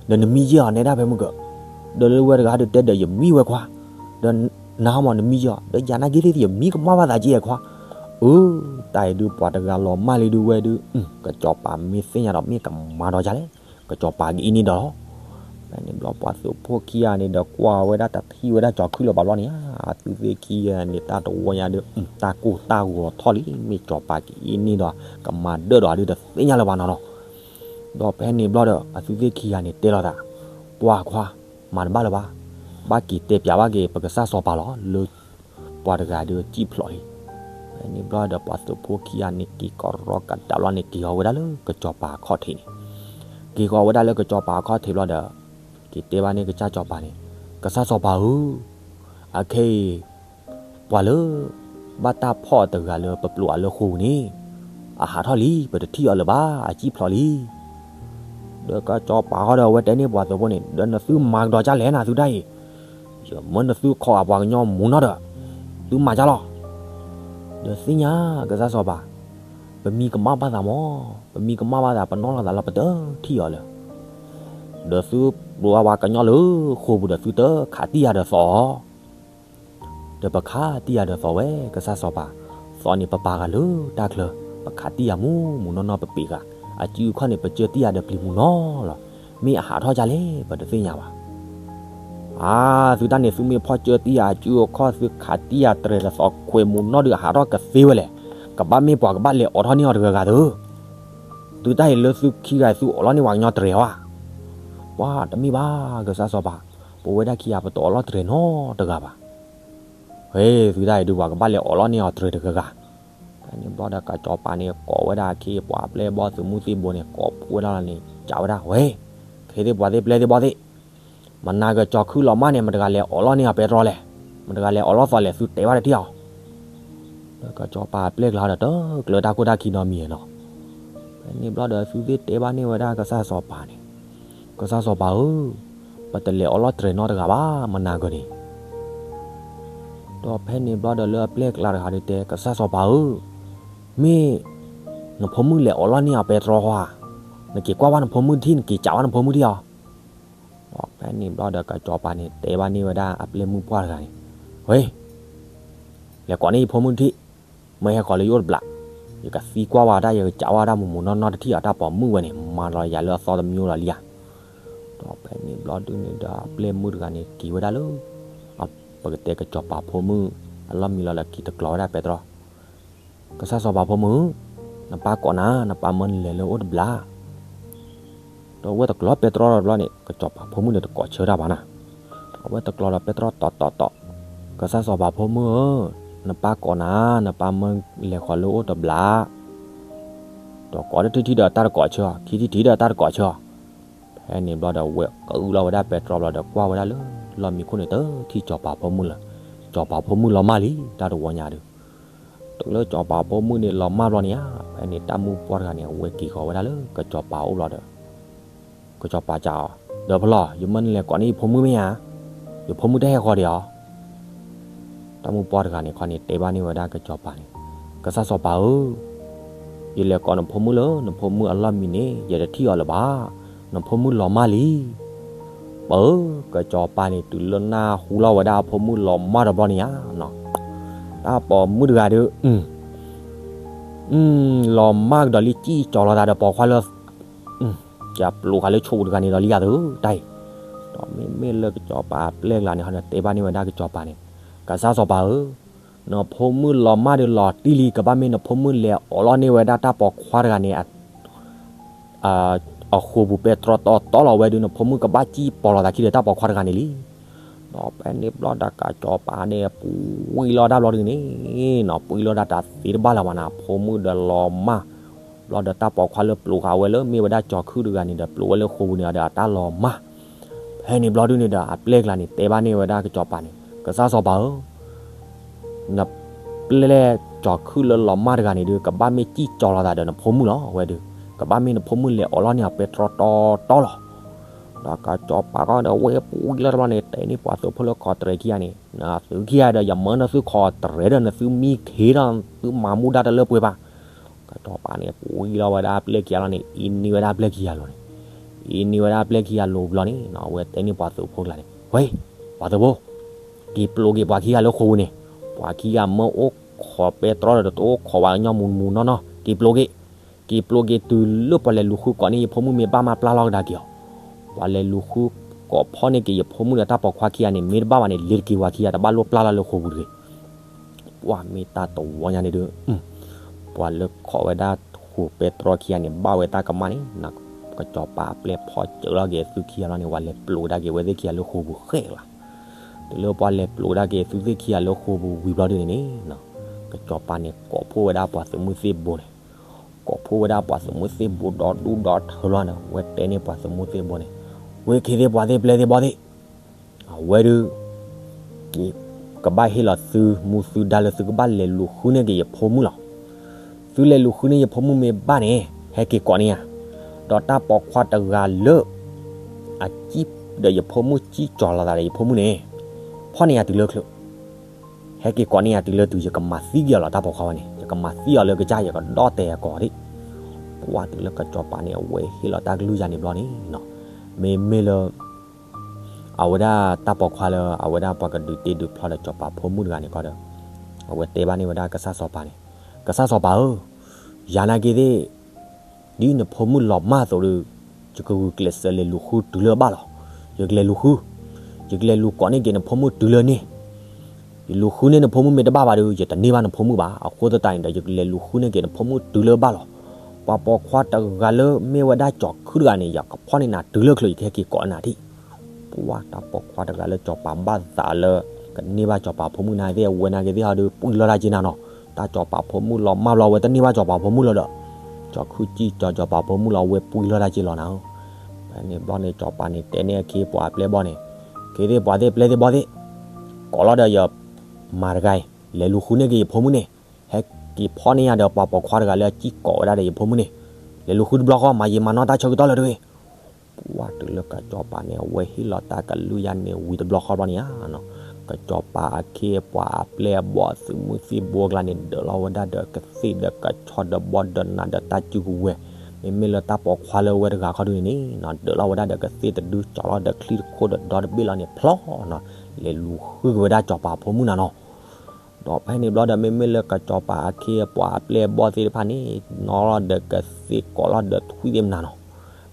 ၤ, ဒီးနမံယဲၢ်အီၤနဲဒၣ်ဖဲမုၢ်ကၢး, ဒီးလၢဝဲတဂၤဒီးတဲဒီးယမံဝဲခွါ, ဒီးနဟါမးနမံယဲၢ်အီၤ ဒီးယၤနာ်က့သ့ၣ်ယမံကမၣ်ဘၣ်သးကဲခွါ, အု တၢ်အံၤဒုးပှၤတဂၤလီၤမၢ်လံဒုးဝဲဒုး, ကစီၤပၤမ့ၢ်သ့ၣ်ညါဒီးမ့ၢ်ကမၤဒီးယၤလဲၣ်, ကစီၤပၤကအံးန့ၢ်ဒီးလီၤ. ဖဲန့ၣ်ဘျီပှၤသုးဖိခံဂၤန့ၣ်ဒီးကွၢ်ဝဲဒၣ်တထံၣ်ဝဲဒၣ်ကၠီၤခုၣ်လၢၤဘၣ်ဘျီန့ၣ်ဧါ, အသုးသ့ၣ်ခံဂၤန့ၣ် တၢ်တဝီညါဒီး တၢ်ကိၢ်တၢ်ဂီၤထီၣ်လံ မ့ၢ်ကစီၤပၤကအံးန့ၢ်ဒီး ကမၤဒၢၣ်ဒီးဒုးတသ့ၣ်ညါလၢၤဘၣ်နီၤနီၤ. ဒီးဖဲန့ၣ်ဘျီဒီး အသုးသ့ၣ်ခံဂၤန့ၣ်တဲလိာ်သး, ပှၤခွါ, မၤတဘၣ်လၢၤဘၣ်, ဘၣ်က့ၤတဲပျးဘၣ်က့ၤ ပကစၢ်စီၤပၤလီၤ လၢ ပှၤတဂၤဒီးစံၣ်ဖျိးလံ. ဖဲန့ၣ်ဘျီဒီးပှၤသုးဖိခံဂၤန့ၣ် က့ၤကီးရီကဒါဘျီန့ၣ် က့ၤဃီၤဝဲဒၣ်လၢကစီၤပၤအခီၣ်ထံးန့ၣ်, က့ၤဃီၤဝဲဒၣ်လၢကစီၤပၤအခီၣ်ထံးဘျီဒီး က့ၤတဲဘၣ်န့ၢ်ကစၢ်စီၤပၤန့ၣ်, ကစၢ်စီၤပၤဧၢ, အခဲအံၤ ပှၤလၢ ဘၣ်တၢ်ဖီၣ်အီၤတဂၤလၢပပျိးအီၤလၢဃိာ်ပူၤန့ၣ် အဟးထီၣ်လံ ပတထံၣ်အီၤလၢၤဘၣ် အစံၣ်ဖျိးလံ. ဒီးကစီၤပၤဃီဒီးအဝဲတဲန့ၢ်ပှၤသုးဖိန့ၣ် ဒီးနသုမၤကဒီးကၢ်လဲၣ်နၤသုတၢ်အံၤ, ယမၢနသုခိးဂၤပှၤကညီမူၤနီၢ်ဒီး သုမၤကၢ်လီၤ. ဒီးသ့ၣ်ညါကစၢ်စီၤပၤ, ပမံကမၣ်ဘၣ်သးမး, ပမံကမၣ်ဘၣ်သး ပနီၢ်လိာ်သးလၢပတထံၣ်အီၤလၢၤ. ဒီးသုပျိးဝဲပှၤကညီလၢဃိာ်ပူၤဒီးသုတခးတံၢ်ယၤဒီးသိးအီၤ ဒီးပခးတံၢ်ယၤဒီးသိးဝဲ ကစၢ်စီၤပၤ, သိးန့ၣ်ပပာ်ဂၤလၢတၢ်ချၢ, ပခးတံၢ်ယၤမူးမူးနီၢ်နီၢ်ပပံးဂၤ, အစုအခီၣ်န့ၣ် ပကၢတံၢ်ယၤဒီးပျံၤမူးနီၢ်လီၤ. မ့ၢ်အဟးထီၣ်ကၢ်လဲၣ် ပတသ့ၣ်ညါဘၣ်. အါ, သုတၢ်န့ၣ် သုမ့ၢ်ဖီၣ်ကၢတံၢ်ယၤအစုအခီၣ် သုခးတံၢ်ယၤတြဲၤတသိးခွဲးမူးနီၢ်ဒုး အဟးထီၣ်ကသ့ဝဲလဲၣ်, ကဘၣ်မ့ၢ်ပှၤကဘၣ်လဲၤအိးထီၣ်န့ၢ်အီၤတဂၤဂၤသု. သုတၢ်အံၤလၢသုခံဂၤသုအိးလီၤန့ၢ်ပှၤကညီတြဲၤဧါ. ပှၤတမ့ၢ်ဘၣ် ကစၢ်စီၤပၤ, ပဝဲဒၣ်ခံဂၤပတအိးလီၤတြဲၤနီတဂၤဘၣ်. ဟဲ, သုတၢ်အံၤဒုး ပှၤကဘၣ်လဲၤအိးလီၤန့ၢ်အီၤတြဲၤတဂၤဂၤ. ဖဲန့ၣ်ဘျီဒီး ကစီၤပၤန့ၣ် ကိးဝဲဒၣ်အခ့အပှၤအပျဲၢ်ဘီၣ် သုးမုၢ်သံၣ်ဘိန့ၣ် ကိးဖှိၣ်ဝဲဒၣ်လီၤန့ၣ် စံးဝဲဒၣ်, ဝဲ, ခ့သ့ၣ်ပှၤသ့ၣ်ပျဲၢ်သ့ၣ်ဘီၣ်သ့ၣ်, မနၤကစီၤခုၣ်လီၤမၢ်န့ၣ် မတဂၤလဲၤအိးလီၤန့ၢ်အီၤပဲတြီလဲၣ်, မတဂၤလဲၤအိးလီၤသိးလဲၣ် သုတဲဘၣ်တထံၣ်အီၤ. ဒီးကစီၤပၤအပျဲၢ်ကျါဒီး တကျၢၤတၢ်ခိၣ်တၢ်ခံနီတမံၤနီၤ. ဖဲန့ၣ်ဘျီဒီး သုသ့ၣ်တဲဘၣ်န့ၢ်ဝဲဒၣ်ကစၢ်စီၤပၤန့ၣ်, ကစၢ်စီၤပၤဧၢ, ပတလဲၤအိးလီၤတြဲၤနီတဂၤဘၣ် မနၤကန့ၣ် ဒီးဖဲန့ၣ်ဘျီဒီးလၢအပျဲၢ်ကျါတဂၤဒီးတဲ ကစၢ်စီၤပၤဧၢ, မ့ၢ်နဖိမုၣ်လဲၤအိးလီၢ်န့ၢ်အီၤပဲတြီဃီဧါ, နက့ၤကွၢ်ဘၣ်နဖိမုၣ်တထံၣ် နက့ၤကးဘၣ်နဖိမုၣ်တထံၣ်အီၤ. ဒီးဖဲန့ၣ်ဘျီဒီးကစီၤပၤန့ၣ် တဲဘၣ်န့ၢ်ဝဲဒၣ်အပျဲၢ်မုၣ်ပှၢ်တဂၤန့ၣ်, ဝဲ, လဲၤကိးန့ၢ်ယဖိမုၣ်တထံၣ်, မၢဟဲဃီၤလၢယအိၣ်တဘျီ, ယကသံကွၢ်ဝဲဒၣ် ယကကးဝဲဒၣ်မုၢ်မုၢ်နီၢ်နီၢ်တထံၣ်အီၤ တၢ်ပိာ်မုၣ်ဝဲန့ၣ် မၤလီၤယၤလၢအသီတမံၤလီၤလံဧါ. ဒီးဖဲန့ၣ်ဘျီဒုန့ၣ်ဒီးအပျဲၢ်မုၣ်တဂၤန့ၣ်က့ၤဝဲဒၣ်လၢ ပကတဲကစီၤပၤဖိမုၣ်အလီၢ်မံၤလီၤဒီးက့ၤတကျိးဝဲဒၣ်ပဲတြီ, ကစၢ်စီၤပၤဖိမုၣ်, နပၢ်ကိးနၤ နပၢ်မၢနလဲၤလၢအအိၣ်တဘျီ ဒီးအဝဲတကျိးပဲတြီဒီးတဘျီန့ၣ် ကစီၤပၤဖိမုၣ်န့ၣ်တကိးဆၢတၢ်ဘၣ်နၤ, အဝဲတကျိးဒီးပဲတြီတီတီတီ, ကစၢ်စီၤပၤဖိမုၣ်ဧၢ, နပၢ်ကိးနၤ နပၢ်မၢလဲၤဃီၤလၢအအိၣ်တဘျီ, ဒီးကိးတထံၣ်ထံၣ်ဒီးတၢ်တကိးဆၢ, ခံထံၣ်ထံၣ်ဒီးတၢ်တကိးဆၢ. ဖဲန့ၣ်ဘျီဒီးဝဲကလူလီၤဝဲဒၣ်ပဲတြီဘျီဒီးကွၢ်ဝဲဒၣ်လၢ လီၢ်မံခိၣ်န့ၣ်တထံၣ်စီၤပၤဖိမုၣ်လၢၤ, စီၤပၤဖိမုၣ်လီၤမၢ်လံ တၢ်တဝီညါဒီး တုၤလၢစီၤပၤဖိမုၣ်န့ၣ်လီၤမၢ်ဘျီန့ၣ်ဧါ, ဖဲန့ၣ်တၢ်မုၣ်ပှၢ်တဂၤန့ၣ် အဝဲက့ၤဃီၤဝဲဒၣ်လၢကစီၤပၤအိၣ်ဘျီဒီး ကစီၤပၤစံးအီၤ, ဒီးဖဲလဲၣ် ယမၢနလဲၤကိးန့ၢ်ယဖိမုၣ်မ့ၢ်ဧါ, ယဖိမုၣ်တဟဲဃီၤဒံးဧါ. တၢ်မုၣ်ပှၢ်တဂၤန့ၣ်ခီန့ၣ် တဲဘၣ်န့ၢ်ဝဲဒၣ်ကစီၤပၤန့ၣ်, ကစၢ်စီၤပၤဧၢ, ယလဲၤကိးနဖိမုၣ်လၢ နဖိမုၣ်အလီၢ်မံၤန့ၣ် ယတထံၣ်အီၤလၢၤဘၣ်, နဖိမုၣ်လီၤမၢ်လံ. ပၢ်ဧၢ, ကစီၤပၤန့ၣ် တုၤလၢနၢ်ဟူလီၤဝဲဒၣ်အဖိမုၣ်လီၤမၢ်ဒီးဘျီန့ၣ်ဧါ, တၢ်ပိာ်မုၣ်တဂၤဒီး လီၤမၢ်ကဒီးလံ စံၣ်ကၠီၤလီၤသးဒီးပိာ်ခွါလၢ ကပျိးဃာ်လၢဆိးတဂၤန့ၣ်ဒီးလံယၤသၢတၢ်အံၤ. ဒီးမ့မ့ၢ်လၢကစီၤပၤအပျဲၢ်ကျါန့ၣ်ဟီဒီး တဲဘၣ်န့ၢ်ဝဲဒၣ်ကစီၤပၤန့ၣ်, ကစၢ်စီၤပၤဧၢ, နဖိမုၣ်လီၤမၢ်ဒီးလီၤတံၢ်လံ ကဘၣ်မ့ၢ်နဖိမုၣ်လဲၤအိးလီၢ်န့ၢ်ဝဲဒၣ်တၢ်ပိာ်ခွါတဂၤန့ၣ် အဃိာ်ပူၤပဲတြီတီတီလီၤဝဲဒီး နဖိမုၣ်ကဘၣ်စံၣ်ပိာ်လီၤသးခံဒီးတၢ်ပိာ်ခွါတဂၤန့ၣ်လံ. ဒီးဖဲန့ၣ်ဘျီဒီးကစီၤပၤန့ၣ် ပှံၤလီၤဒၣ်ဘျီဒုန့ၣ်နီၤ, ပှံၤလီၤဒၣ်တၢ်သ့တဘၣ်လၢၤဘၣ်နၤ, ဖိမုၣ်ဒီးလီၤမၢ်, ဘျီဒီးတၢ်ပိာ်ခွါလၢပျိးဃာ်ဝဲလၢမ့ၢ်ဝဲဒၣ်ကၠီၤခုၣ်တဂၤန့ၣ်ဒီး ပျိးဝဲလၢဃိာ်ပူၤန့ၣ်ဒီးအတၢ်လီၤမၢ်. ဖဲန့ၣ်ဘျီဒုန့ၣ်ဒီး အပျဲၢ်ကျါန့ၣ် တဲဘၣ်န့ၢ်ဝဲဒၣ်ကစီၤပၤန့ၣ်, ကစၢ်စီၤပၤဧၢ, နပျဲၢ်ကၠီၤခုၣ်လၢလီၤမၢ်တဂၤန့ၣ်ဒီး ကဘၣ်မ့ၢ်စံၣ်ကၠီၤလီၤသးဒီးနဖိမုၣ်လီၤဝဲဒီး, ကဘၣ်မ့ၢ်နဖိမုၣ်လဲၤအိးလီၢ်န့ၢ်အီၤပဲတြီတီတီလီၤ. ဒီးကစီၤပၤဃီဒီး ဝဲပှံၤလီၤတဘျီန့ၣ် တဲန့ၢ်ပှၤသုးဖိလၢကီၢ်တရံးခံဂၤန့ၣ်, သုခံဂၤဒီး ယမၢနသုကီၢ်တရံးဒီး နသုမံခ့ဒီး သုမၤမူဒါတလၢပှဲၤဘၣ်. ကစီၤပၤန့ၣ် ပှံၤလီၤဝဲဒၣ်အပျဲၢ်ခံဂၤလီၤန့ၣ် အ့န့ၢ်ဝဲဒၣ်အပျဲၢ်ခံဂၤလိၤန့ၣ်, အ့န့ၢ်ဝဲဒၣ်အပျဲၢ်ခံဂၤလိၤဘျီန့ၣ်နီၤ, အဝဲတဲန့ၢ်ပှၤသုးဖိကျါန့ၣ်, ဝဲ, ပှၤသုးဖိ, က့ၤပျိးက့ၤပှၤခံဂၤလၢဃိာ်ပူၤန့ၣ်, ပှၤခံဂၤမၢအိၣ်ခိးပဲတြီဒီး တအိၣ်ခိးဝဲကညီမူမူနီၢ်နီၢ်, က့ၤပျိးက့ၤ, က့ၤပျိးက့ၤတုၤလၢပှၤလဲၤလူၤဃုကိးန့ၢ်ယဖိမုၣ်မ့ၢ်ဘၣ်မး ပျၢ်လီၤကဒါက့ၤအီၤ. ပှၤလဲၤလူၤဃုကိးဖီၣ်န့ၢ်က့ၤယဖိမုၣ်ဒီးတၢ်ပိာ်ခွါခံဂၤန့ၣ် မ့ၢ်တဘၣ်ဘၣ်န့ၣ် လ့ၤတက့ၤဝၤခံဂၤ တဘၣ်လိၣ်ပျၢ်လီၤလၢဃိာ်ပူၤတဂ့ၤ. ပှၤမ့ၢ်တၢ်တဝီညါန့ၣ်ဒီး ပှၤလၢခိးဝဲဒၣ်ဃိာ်ပဲတြီခံဂၤန့ၣ် ဘၣ်ဝဲတၢ်ကမၣ်န့ၣ်, ကစီၤပၤအပျဲၢ်ဖီၣ်စၢၤလီၤက့ၤသုခံဂၤလီၤန့ၣ် ပှၤလဲၤပျိးကဒါက့ၤဝဲသ့ၣ်ခံဂၤလၢဃိာ်ပူၤဃဲၣ်လီၤ. တုၤလၢပှၤလဲၤပျိးကဒါက့ၤသုသ့ၣ်ခံဂၤလၢဃိာ်ပူၤဝံၤဘျီဒုန့ၣ်န့ၣ်, ကစီၤပၤန့ၣ် ကိးဖှိၣ်ဝဲဒၣ်ပှၤသုးမုၢ်သ့ၣ်ဘိန့ၣ်, ကိးဖှိၣ်ဝဲဒၣ်ပှၤသုးမုၢ်သ့ၣ်ဘိဒီဒူၣ်ဒီထၢလီၤန့ၣ် ဝဲတဲန့ၢ်ပှၤသုးမုၢ်သ့ၣ်ဘိန့ၣ်, ဝ့ၢ်ခ့သ့ၣ်ပှၤသ့ၣ်ပျဲၢ်သ့ၣ်ဘီၣ်သ့ၣ်, အဝဲဒုး ကဘၣ်ဟ့ၣ်လီၤသုမူသုဒါလၢသုကဘၣ်လဲၤလူၤဃုန့ၢ်က့ၤယဖိမုၣ်လီၤ. သုလဲၤလူၤဃုန့ၢ်ယဖိမုၣ်မ့ၢ်ဘၣ်န့ၣ် ဟဲက့ၤကိးန့ၢ်ယၤ, ဒီးတၢ်ပိာ်ခွါတဂၤလၢ အစံၣ်ဒီးယဖိမုၣ် စံၣ်ကၠီၤလီၤသးဒီးယဖိမုၣ်န့ၣ် ဖီၣ်န့ၢ်ယၤတုၤလၢချုး ဟဲက့ၤကိးန့ၢ်ယၤတုၤလၢတုၤ ယကမၤသံက့ၤအီၤလီၤ တၢ်ပိာ်ခွါဝဲန့ၣ် ယကမၤသံအီၤလၢကစၢ် ယကဒီၣ်တဲာ်အကိာ်ဒၣ်. ပှၤတုၤလၢကစီၤပၤန့ၣ် အဝဲဟ့ၣ်လီၤတၢ်ကလုၢ်ယၤန့ၣ်ဘျီန့ၣ်နီၤ, မ့မ့ၢ်လၢ အဝဲဒၣ်တၢ်ပိာ်ခွါလၢ အဝဲဒၣ်ပှၤကဒုးတ့ဒုးဖျီဒီးစီၤပၤဖိမုၣ်တဂၤန့ၣ်ခီဒီး အဝဲတဲဘၣ်န့ၢ်ဝဲဒၣ်ကစၢ်စီၤပၤန့ၣ်, ကစၢ်စီၤပၤဧၢ, ယၤနာ်က့သ့ၣ် ဒ်နဖိမုၣ်လီၤမၢ်အသိးဒီး ယကဂုာ်ကျဲးစၢးလဲၤလူၤဃုတုၤလၢအဘၣ်လီၤ. ယကလဲၤလူၤဃု, ယကလဲၤလူၤကိးန့ၢ်က့ၤနဖိမုၣ်တုၤလၢန့ၣ်, ယလူၤဃုန့ၢ်နဖိမုၣ်မ့ၢ်တဘၣ်ဘၣ်ဒီး ယတန့ၢ်ဘၣ်နဖိမုၣ်ဘၣ်. အဃိသတးန့ၣ်ဒီး ယကလဲၤလူၤဃုန့ၢ်က့ၤနဖိမုၣ်တုၤလၢအဘၣ်လီၤ. ပှၤပိာ်ခွါတဂၤလၢမ့ၢ်ဝဲဒၣ်ကၠီၤခုၣ်တဂၤန့ၣ် ယကဖီၣ်န့ၢ်နၤတုၤလၢချုး ယကဟဲက့ၤကိးနၤထံၣ်. ပှၤတၢ်ပိာ်ခွါတဂၤလၢစီၤပၤဘၣ်သးလၢ ကန့ၢ်ဘၣ်စီၤပၤဖိမုၣ်နၤသ့ၣ် အဝဲနာ်က့သ့ၣ်ဟီဒီး ပှံၢ်လီၤတၢ်က့နၤနီၤ. တၢ်စီၤပၤဖိမုၣ်လီၤမၢ်ဘျီ အဝဲတန့ၢ်ဘၣ်စီၤပၤဖိမုၣ်လၢၤဒီး ကၠီၤခုၣ်စံၣ်ကၠီၤစီၤပၤဖိမုၣ်လီၤ အဝဲပှံၢ်လီၤတၢ်က့လီၤနၤဧၢ. ဖဲန့ၣ်ဘျီန့ၣ် စီၤပၤန့ၣ်တဲန့ၢ်အခ့အပှၤအပျဲၢ်ဘီၣ်န့ၣ်, ခ့သ့ၣ်ပှၤသ့ၣ်ပျဲၢ်သ့ၣ်ဘီၣ်သ့ၣ်, ကိးလီၤဒီးယမၤတဂၤအံၤ လဲၤလူၤဃုန့ၢ်က့ၤယဖိမုၣ်န့ၣ်, ဟဲက့ၤဖီၣ်န့ၢ်ယၤဒီးပှၤပိာ်ခွါတဂၤလၢအစံၣ်ကိးဝဲဒၣ်ဒီးယဖိမုၣ်န့ၣ်, လဲၤလူၤဃုတဘျီဃီ မၤယံာ်မၤနီၢ်တၢ်ဆၢကတီၢ်လၢၤတဂ့ၤ. ပှၤတုၤလၢကစီၤပၤန့ၣ် အဝဲဟ့ၣ်လီၤတၢ်ကလုၢ်ယၤန့ၣ်ဝံၤတဘျီဃီဘျီန့ၣ်ဧါနီၤ, ကစီၤပၤအခ့အပှၤအပျဲၢ်အဘီၣ်သုးမုၢ်သံၣ်ဘိအကျါန့ၣ် ဒၢးလီၤဝဲဒၣ်ဒီးကသ့ၣ်ဒီးကဆီဒီးဘီဒီးနးဒီးတၢ်စုကဝဲၤ, မ့မ့ၢ်လၢတၢ်ပိာ်ခွါလၢဝဲတဂၤခီဒုန့ၣ်န့ၣ်နီၤ ဒၢးလီၤဝဲဒၣ်ဒီးကသ့ၣ်တဒု ကၠီလီၤဒီးချံတခိၣ်ဒီးဒီတဘ့ၣ်လီၤန့ၣ် ဖျီနီၤ လဲၤလူၤဃုက့ၤဝဲဒၣ်စီၤပၤဖိမုၣ်နၤနီၤ. ဒီးဖဲန့ၣ်ဘျီဒီး မ့မ့ၢ်လၢကစီၤပၤအခ့အပှၤအပျဲၢ်အဘီၣ်သ့ၣ်တဖၣ်န့ၣ် နီၣ်လီၤဒီးကသ့ၣ် ကိးလီၤဒီးထွံၣ်သ့ၣ်မနၤနီၤ.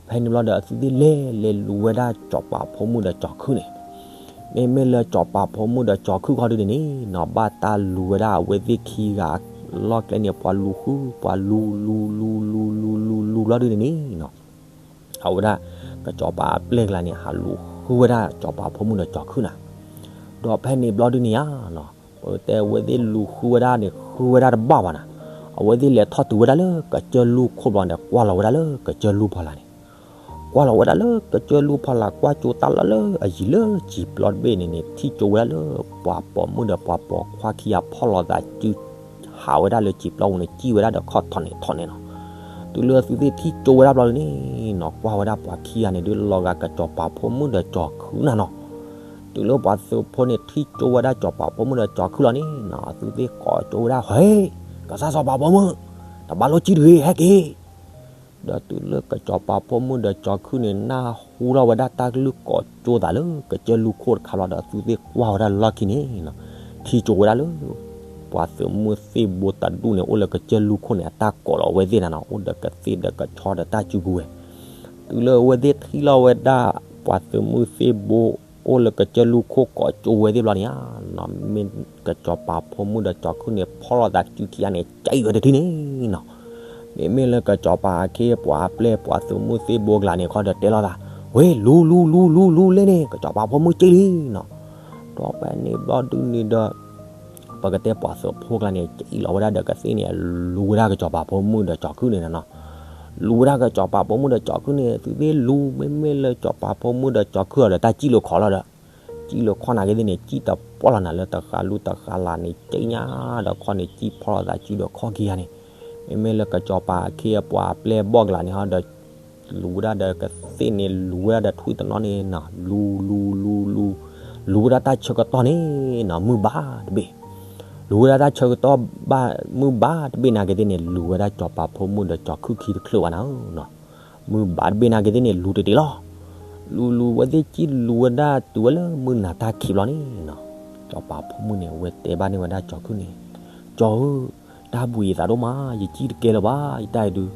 ဖဲန့ၣ်ဘျီဒီး အသုသ့ၣ်လဲၤလဲၤလူၤဝဲဒၣ်စီၤပၤဖိမုၣ်ဒီးကၠီၤခုၣ်န့ၣ်, မ့မ့ၢ်လၢစီၤပၤဖိမုၣ်ဒီးကၠီၤခုၣ်ခီဒုန့ၣ်န့ၣ်နီၤ ဘၣ်တၢ်လူၤဝဲဒၣ်အဝဲသ့ၣ်ခံဂၤအလီၢ်ကျဲန့ၣ် ပှၤလူၤဃု ပှၤလူၤလူၤလူၤလူၤလူၤလူၤလူၤလူၤဘျီဒုန့ၣ်န့ၣ်နီၤ အဝဲဒၣ် ကစီၤပၤအပျဲၢ်ကျါန့ၣ် ဟးလူၤဃုဝဲဒၣ်စီၤပၤဖိမုၣ်ဒီးကၠီၤခုၣ်နၤ. ဒီးဖဲန့ၣ်ဘျီဒုန့ၣ်ဧါနီၤ ပကတဲအဝဲသ့ၣ်လူၤဃုဝဲဒၣ်န့ၣ် ဃုဝဲဒၣ်တဘၣ်ဘၣ်နၤ, အဝဲသ့ၣ်လဲၤထီၣ်တုၤဝဲဒၣ်လၢကစၢၢ်လူၢ်ခိၣ်ဘျီန့ၣ် ကွၢ်လီၤဝဲဒၣ်လၢကစၢၢ်လူၢ်ဖီလာ်န့ၣ် ကွၢ်လီၤဝဲဒၣ်လၢကစၢၢ်လူၢ်ဖီလာ် ကွၢ်ကၠိတၢ်လီၢ်လၢအယံၤလၢစံာ်ပျီတဘ့ၣ်န့ၣ်န့ၣ် ထံၣ်ကၠိဝဲဒၣ်လၢ ပှၤပိာ်မုၣ်ဒီးပှၤပိာ်ခွါခံဂၤဖီၣ်လိာ်သးစု ဟးဝဲဒၣ်လၢစံာ်ပျီပူၤန့ၣ် စံၣ်ဝဲဒၣ်ဒီးခီၣ်ထီၣ်န့ၣ်ထီၣ်န့ၣ်နီၤ. တုၤလၢအသုသ့ၣ်ထံၣ်ကၠိဝဲဒၣ်ဘျီဒုန့ၣ်နီၤ ကွၢ်ဝဲဒၣ်ပှၤခံဂၤန့ၣ်ဒုးလီၤဂာ်ကစီၤပၤဖိမုၣ်ဒီးကၠီၤခုၣ်နၤနီၤ. တုၤလၢပှၤသုးဖိန့ၣ်ထံၣ်ကၠိဝဲဒၣ်စီၤပၤဖိမုၣ်ဒီးကၠီၤခုၣ်လီၤန့ၣ်နီၤ အသုသ့ၣ်ကိးကၠိဝဲဒၣ် ဟဲ, ကစၢ်စီၤပၤဖိမုၣ်, တဘၣ်လိၣ်စံၣ်တဂ့ၤ ဟဲက့ၤ ဒီးတုၤလၢကစီၤပၤဖိမုၣ်ဒီးကၠီၤခုၣ်န့ၣ် နၢ်ဟူထီၣ်ဝဲဒၣ်တၢ်ကလုၢ်ကိးကၠိသးလၢကစၢၢ်လူၢ်ခိၣ်တခါဘျီဒီး အသုသ့ၣ်ကွၢ်ဝဲဒၣ်လၢလီၢ်ခံန့ၣ်နီၤ ထံၣ်ကၠိဝဲဒၣ်လၢ ပှၤသုးမုၢ်သ့ၣ်ဘိတဒူၣ်န့ၣ် အိၣ်လၢကစၢၢ်လူၢ်ခိၣ်န့ၣ် အတၢ်ကိးလီၤအဝဲသ့ၣ်နၤနီၤ အိၣ်ဒီးကသ့ၣ်ဒီးကဆီဒီးတၢ်စုကဝဲၤ. တုၤလၢအဝဲသ့ၣ်ထံၣ်လီၤဝဲဒၣ် ပှၤသုးမုၢ်သ့ၣ်ဘိ အိၣ်လၢကစၢၢ်လူၢ်ခိၣ်ကိးကၠိဝဲသ့ၣ်ဘျီန့ၣ်ဧါနီၤ မ့ၢ်ကစီၤပၤဖိမုၣ်ဒီးကၠီၤခုၣ်န့ၣ် ဖီၣ်လိာ်သးစုခံဂၤန့ၣ် ကၠံၣ်ဝဲတထံၣ်န့ၣ်နီၤ. မ့မ့ၢ်လၢကစီၤပၤအခ့အပှၤအပျဲၢ်ပှၤသုးမုၢ်သ့ၣ်ဘိအကျါန့ၣ်ခီဒီးတဲလိာ်သး, ဝ့ၢ် လူၤလူၤလူၤလူၤလူၤလၢန့ၣ် ကစီၤပၤဖိမုၣ်ကၠံၣ်လံနီၤ. ဒီးဖဲန့ၣ်ဘျီဒုန့ၣ်ဒီး ပကတဲပှၤသုးဖိကျါန့ၣ် ကၠံၣ်လီၤဝဲဒၣ်ဒီးကသ့ၣ်န့ၣ် လူၤဝဲဒၣ်ကစီၤပၤဖိမုၣ်ဒီးကၠီၤခုၣ်န့ၣ်နီၤ. လူၤဝဲဒၣ်ကစီၤပၤဖိမုၣ်ဒီးကၠီၤခုၣ်န့ၣ် သုသ့ၣ်လူၤ မ့မ့ၢ်လၢကစီၤပၤဖိမုၣ်ဒီးကၠီၤခုၣ်အီၤဒီး တၢ်ကၠံၣ်လိာ်ခီလီၤဒီး ကၠံၣ်လိာ်ခီနာ်က့သ့ၣ်န့ၣ် ကၠံၣ်တပီၢ်လီၤနၤ လၢတဃးလူတဃးလးန့ၣ် ကၠံၣ်ညါဒီးခီန့ၣ် ကၠံၣ်ဖီၣ်လိာ်သးစုဒီးခီၣ်ခံဂၤန့ၣ်. မ့မ့ၢ်လၢကစီၤပၤအခ့အပှၤအပျဲၢ်အဘီၣ်ကျါန့ၣ်ဟီဒီး လူၤဝဲဒၣ်ဒီးကသ့ၣ်န့ၣ် လူၤဝဲဒၣ်ဒီးထွံၣ်တနီၤန့ၣ်နီၤ လူၤလူၤလူၤလူၤ လူၤဝဲဒၣ်တၢ်ဆၢကတီၢ်န့ၣ်နီၤ မုၢ်ဘၣ်တဘ့ၣ် လူၤဝဲဒၣ်တၢ်ဆၢကတီၢ်ဘၣ် မုၢ်ဘၣ်တဘ့ၣ်နာ်က့သ့ၣ်န့ၣ် လူၤဝဲဒၣ်စီၤပၤဖိမုၣ်ဒီးကၠီၤခုၣ်ခံတချုးဘၣ်နၤဧၢနီၤ. မုၢ်ဘၣ်တဘ့ၣ်နာ်က့သ့ၣ်န့ၣ် လူၤတဒံးလီၤ. လူၤလူၤဝဲသ့ၣ်ကၠံၣ်လူၤဝဲဒၣ်တုၤဝဲလၢမုၢ်နၤတၢ်ခံးဘျီန့ၣ်နီၤ စီၤပၤဖိမုၣ်န့ၣ် အဝဲတဲဘၣ်န့ၢ်ဝဲဒၣ်ကၠီၤခုၣ်န့ၣ်, ကၠီၤဧၢ, တၢ်ဘှံးယသးဒိၣ်မး ယကၠံၣ်တကဲလၢၤဘၣ် ယတၢ်အံၤဒုး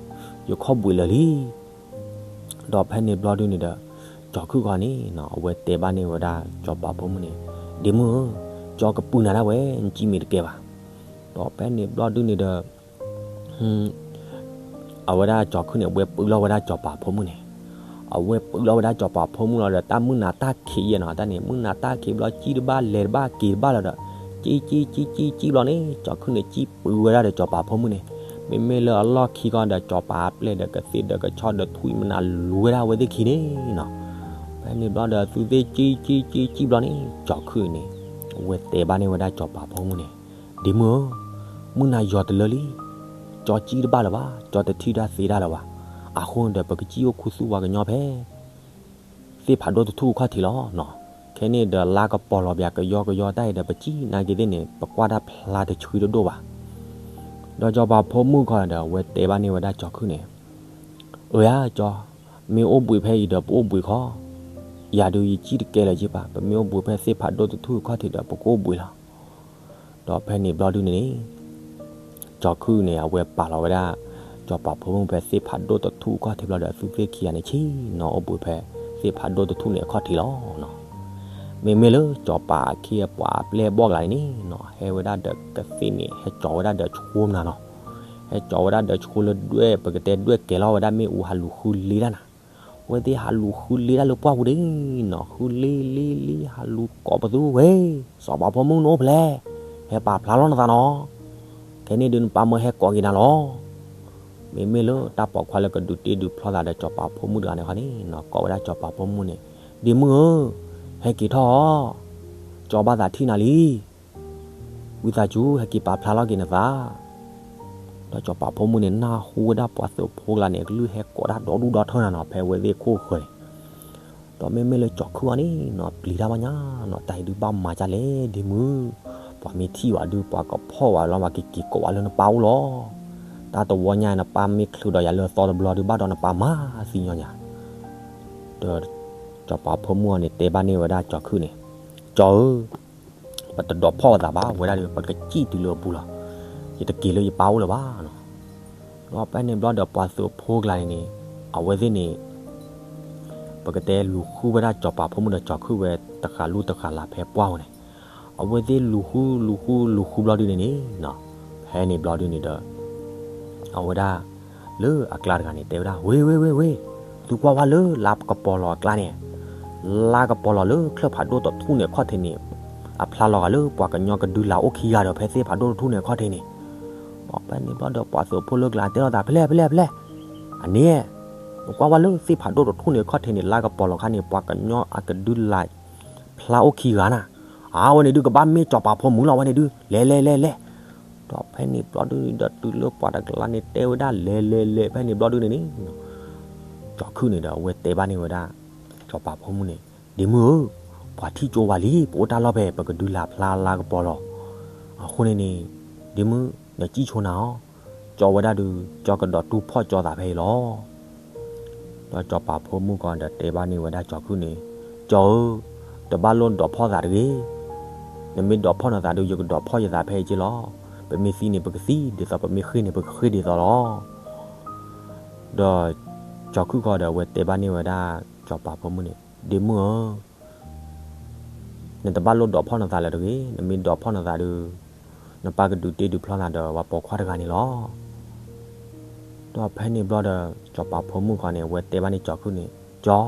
ယခီၣ်ဘှံးလၢာ်လံ ဒီးဖဲန့ၣ်ဘျီဒုန့ၣ်ဒီး ကၠီၤခုၣ်ခီန့ၣ်နီၤ အဝဲတဲဘၣ်န့ၢ်ဝဲဒၣ်စီၤပၤဖိမုၣ်န့ၣ်, ဒ့မုၣ်ဧၢ, ကၠီၤကပုာ်နၤဒၣ်ဝဲ နကၠံၣ်မ့ၢ်တကဲဘၣ်. ဒီးဖဲန့ၣ်ဘျီဒုန့ၣ်ဒီး အဝဲဒၣ်ကၠီၤခုၣ်န့ၣ် အဝဲပုၢ်လီၤဝဲဒၣ်စီၤပၤဖိမုၣ်န့ၣ်, အဝဲပုၢ်လီၤဝဲဒၣ်စီၤပၤဖိမုၣ်လီၤဒီး တၢ်မုၢ်နၤတၢ်ခံးယဲၢ်နီၤ တၢ်န့ၣ် မုၢ်နၤတၢ်ခံးဘျီ ကၠံၣ်တဘၣ်လဲၤတဘၣ်က့ၤတဘၣ်လီၤဒီး ကၠံၣ်ကၠံၣ်ကၠံၣ်ကၠံၣ်ကၠံၣ်ဘျီန့ၣ် ကၠီၤခုၣ်န့ၣ်ကၠံၣ်ပုၤဝဲဒၣ်ဒီးစီၤပၤဖိမုၣ်န့ၣ်, မ့မ့ၢ်လၢအလီၢ်ခံခီဒီး စီၤပၤအပျဲၢ်ဒီးကသ့ၣ်ဒီးကဆီဒီးထွံၣ်မနၤလူၤဝဲဒၣ်အဝဲသ့ၣ်ခံန့ၣ်နီၤ. ဖဲန့ၣ်ဘျီဒီး အသုသ့ၣ်ကၠံၣ်ကၠံၣ်ကၠံၣ်ကၠံၣ်ဘျီန့ၣ် ကၠီၤခုၣ်န့ၣ် အဝဲတဲဘၣ်န့ၢ်ဝဲဒၣ်စီၤပၤဖိမုၣ်န့ၣ်, ဒ့မုၣ်ဧၢ, မုၢ်နၤယီၤတလၢလံ, ကၠီၤကၠံၣ်တဘၣ်လၢၤဘၣ်, ကၠီၤတထံၣ်တၢ်သ့တၢ်လၢၤဘၣ်. အဃိန့ၣ်ဒီး ပကစံၣ်အိၣ်ခူသူၣ်ဝဲကညီဖဲ သ့ၣ်ဖးဒိၣ်တထူၣ်အခီၣ်ထံးလီၤနီၤ. ခဲန့ၣ်ဒီးလါကပီၤလီၤပှၤကယီကယီတၢ်အံၤဒီး ပစံၣ်နာ်က့သ့ၣ်န့ၣ် ပကွၢ်တၢ်ဖျါတဆှံတဒိၣ်ဘၣ်. ဒီးစီၤပၤဖိမုၣ်ခီဒီး အဝဲတဲဘၣ်န့ၢ်ဝဲဒၣ်ကၠီၤခုၣ်န့ၣ်, အၢယါကၠီၤ, မ့ၢ်အိၣ်ဘှံးဖဲအံၤဒီးပအိၣ်ဘှံးခီ, ယၤဒုးယစံၣ်တကဲလၢၤက့ဘၣ်, ပမ့ၢ်အိၣ်ဘှံးဖဲသ့ၣ်ဖးဒိၣ်တထူၣ်အခီၣ်ထံးဒီး ပကအိၣ်ဘှံးလီၤ. ဒီးဖဲန့ၣ်ဘျီဒုန့ၣ်န့ၣ် ကၠီၤခုၣ်န့ၣ် အဝဲပာ်လီၤဝဲဒၣ် စီၤပၤဖိမုၣ်ဖဲသ့ၣ်ဖးဒိၣ်တထူၣ်အခီၣ်ထံးဘျီဒီး အသုသ့ၣ်ခံဂၤန့ၣ် ဆ့ၣ်နီၤအိၣ်ဘှံးဖဲသ့ၣ်ဖးဒိၣ်တထူၣ်န့ၣ်အခီၣ်ထံးလီၤနီၤ. မ့မ့ၢ်လၢစီၤပၤအခ့အပှၤအပျဲၢ်အဘီၣ်ကျါန့ၣ်နီၤ ဟဲဝဲဒၣ်ဒီးကသ့ၣ်န့ၣ် ဟဲကၠီၤဝဲဒၣ်ဒီးဆှိမနၤနီၤ. ဟဲကၠီၤဝဲဒၣ်ဒီးဆှိလၢဒွဲၣ် ပကတဲဒွဲၣ်ကဲၤလီၤဝဲဒၣ်မ့ၣ်အူ ဟးလူၤဃုလ့တၢ်နၤ. အဝဲသ့ၣ်ဟးလူၤဃုလ့တၢ်လၢပှၢ်ပူၤဒၣ်နီၤ ဃုလ့လ့လ့ ဟးလူၤကိးပသူဝဲ စီၤပၤဖိမုၣ်နအိၣ်ဖဲလဲၣ်, ဟဲပာ်ဖျါလီၤနသးနီၤ. ခဲန့ၣ်ဒုးနပၢ်မၢဟဲကိးက့ၤနၤလီၤ. မ့မ့ၢ်လၢတၢ်ပိာ်ခွါလၢကဒုးတ့ဒုးဖျီသးဒီးစီၤပၤဖိမုၣ်တဂၤန့ၣ်ခီန့ၣ်နီၤ ကိးဝဲဒၣ်စီၤပၤဖိမုၣ်န့ၣ်, ဒ့မုၣ်ဧၢ, ဟဲက့ၤထီၣ်အီၤ, ကၠီဘၣ်သးထံၣ်နၤလံ. ဝံသးစူၤ ဟဲက့ၤပာ်ဖျါလီၤက့ၤနသး. ဒီးစီၤပၤဖိမုၣ်န့ၣ် နၢ်ဟူဝဲဒၣ်ပှၤသုးဖိကျါန့ၣ် အကလုၢ်ဟဲကိးတၢ်ဒီဒူၣ်ဒီထၢနၤနီၤ ဖဲအဝဲသ့ၣ်ခိၣ်ဃၢၤန့ၣ် ဒီးမ့မ့ၢ်လၢကၠီၤခုၣ်အီၤန့ၣ်နီၤ ပျံၤတၢ်ဘၣ်ညါနီၤ, တၢ်အံၤဒုးဘၣ်မၤဒ်လဲၣ်ဒ့မုၢ်, ပှၤမ့ၢ်ထံၣ်ဝဲဒုး ပှၤကဖီၣ်ဝဲလီၤ ပှၤကက့ၤကိးဝဲလၢနပၢ်အိၣ်လီၤ. တၢ်တဝီညါနပၢ်မ့ၢ်ချုးဒီးယၤလၢအသီတဘျီဒုး ဘၣ်ဒီးနပၢ်မၤသံညီညါ. ဒီးစီၤပၤဖိမုၣ်အီၤန့ၣ် တဲဘၣ်န့ၢ်ဝဲဒၣ်ကၠီၤခုၣ်န့ၣ်, ကၠီၤဧၢ, ပတဒိးဖီၣ်အသးဘၣ်, ဝဲဒၣ်ဒီး ပကစံၣ်တုၤလၢအပူၤလီၤ. ယတက့ၤလၢယပၢ်အိၣ်လၢၤဘၣ်နီၤ. ဒီးဖဲန့ၣ်ဘျီဒီးပှၤသုးဖိကျါန့ၣ်န့ၣ်, အဝဲသ့ၣ်န့ၣ် ပကတဲလူၤဃုဝဲဒၣ်စီၤပၤဖိမုၣ်ဒီးကၠီၤခုၣ်ဝဲတဃာ်လူၢ်တဃာ်လၢ်ဖဲပှၢ်ဝဲန့ၣ်, အဝဲသ့ၣ်လူၤဃုလူၤဃုလူၤဃုဘျီဒုန့ၣ်န့ၣ်နီၤ, ဖဲန့ၣ်ဘျီဒုန့ၣ်ဒီး အဝဲဒၣ် လၢအကျါတဂၤန့ၣ် တဲဝဲဒၣ် ဝ့ၢ်ဝ့ၢ်ဝ့ၢ်ဝ့ၢ်, သုကွၢ်ဝဲလၢလါကပီၤလီၤအကျါန့ၣ်, လါကပီၤလီၤလၢချၢၣ်ဖးဒိၣ်တထူၣ်န့ၣ်အခီၣ်ထံးန့ၣ်, အဖျါလီၤဂာ်လၢပှၤကညီကဒုလာ်အိၣ်ခံဂၤဒီး ဖဲသ့ၣ်ဖးဒိၣ်တထူၣ်န့ၣ်အခီၣ်ထံးန့ၣ်. ဒီးဖဲန့ၣ်ဘျီဒီးပှၤသုးဖိလၢကျါတဲလိာ်သး ဖဲလဲၣ်ဖဲလဲၣ်ဖဲလဲၣ်, အန့ၣ် နကွၢ်ဝဲလၢသ့ၣ်ဖးဒိၣ်တထူၣ်န့ၣ်အခီၣ်ထံးန့ၣ် လါကပီၤလီၤခါန့ၣ် ပှၤကညီအကဒုလာ် ဖျါအိၣ်ခံဂၤနၤ, အဝဲန့ၣ်ဒုးကဘၣ်မ့ၢ်စီၤပၤဖိမုၣ်လီၤ ဝဲန့ၣ်ဒုး လဲၤလဲၤလဲၤလဲၤ. ဒီးဖဲန့ၣ်ဘျီဒုဒီး တုၤလၢပှၤတကျါန့ၣ်တဲဝဲဒၣ်လဲၤလဲၤလဲၤ ဖဲန့ၣ်ဘျီဒုန့ၣ်န့ၣ်, ကၠီၤခုၣ်န့ၣ်ဒီး အဝဲတဲဘၣ်န့ၢ်ဝဲဒၣ် စီၤပၤဖိမုၣ်န့ၣ်, ဒ့မုၢ်ဧၢ, ပှၤထံၣ်ကၠိဝဲလံ, ပအိၣ်တၢ်လီၢ်ဖဲ ပကဒုလာ်ဖျါလါကပီၤလီၤ. အဃိန့ၣ်န့ၣ် ဒ့မုၢ် နစံၣ်ဆိနၤအီၤ, ကၠီဝဲဒၣ်ဒုး ကၠီကဒီးတူၢ်ဖီၣ်ကၠီသးဖဲအံၤလီၤ. ဒီးစီၤပၤဖိမုၣ်ကီးဒီးတဲဘၣ်န့ၢ်ဝဲဒၣ်ကၠီၤခုၣ်န့ၣ်, ကၠီဧၢ, တဘၣ်လိၣ်ဒိးဖီၣ်သးတဂ့ၤ, နမ့ၢ်ဒိးဖီၣ်နသးဒုး ယကဒိးဖီၣ်ယသးဖဲအံၤက့လီၤ. ပမ့ၢ်သံန့ၣ် ပကသံဒ်သိး, ပမ့ၢ်ဃ့ၢ်န့ၣ် ပကဃ့ၢ်ဒ်သိးလီၤ. ဒီးကၠီၤခုၣ်ကီးဒီး အဝဲတဲဘၣ်န့ၢ်ဝဲဒၣ် စီၤပၤဖိမုၣ်န့ၣ်, ဒ့မုၢ်ဧၢ, နတဘၣ်လိၣ်ဒိးဖီၣ်နသးလၢၤတဂ့ၤ, နမ့ၢ်ဒိးဖီၣ်နသးဒုး, နပၢ်ကဒုးတ့ဒုးဖျီနၤဒီး ပှၤပိာ်ခွါတဂၤန့ၣ်လီၤ. ဒီးဖဲန့ၣ်ဘျီဒီး စီၤပၤဖိမုၣ်ကီးန့ၣ် အဝဲတဲဘၣ်န့ၢ်ကၠီၤခုၣ်န့ၣ်, ကၠီ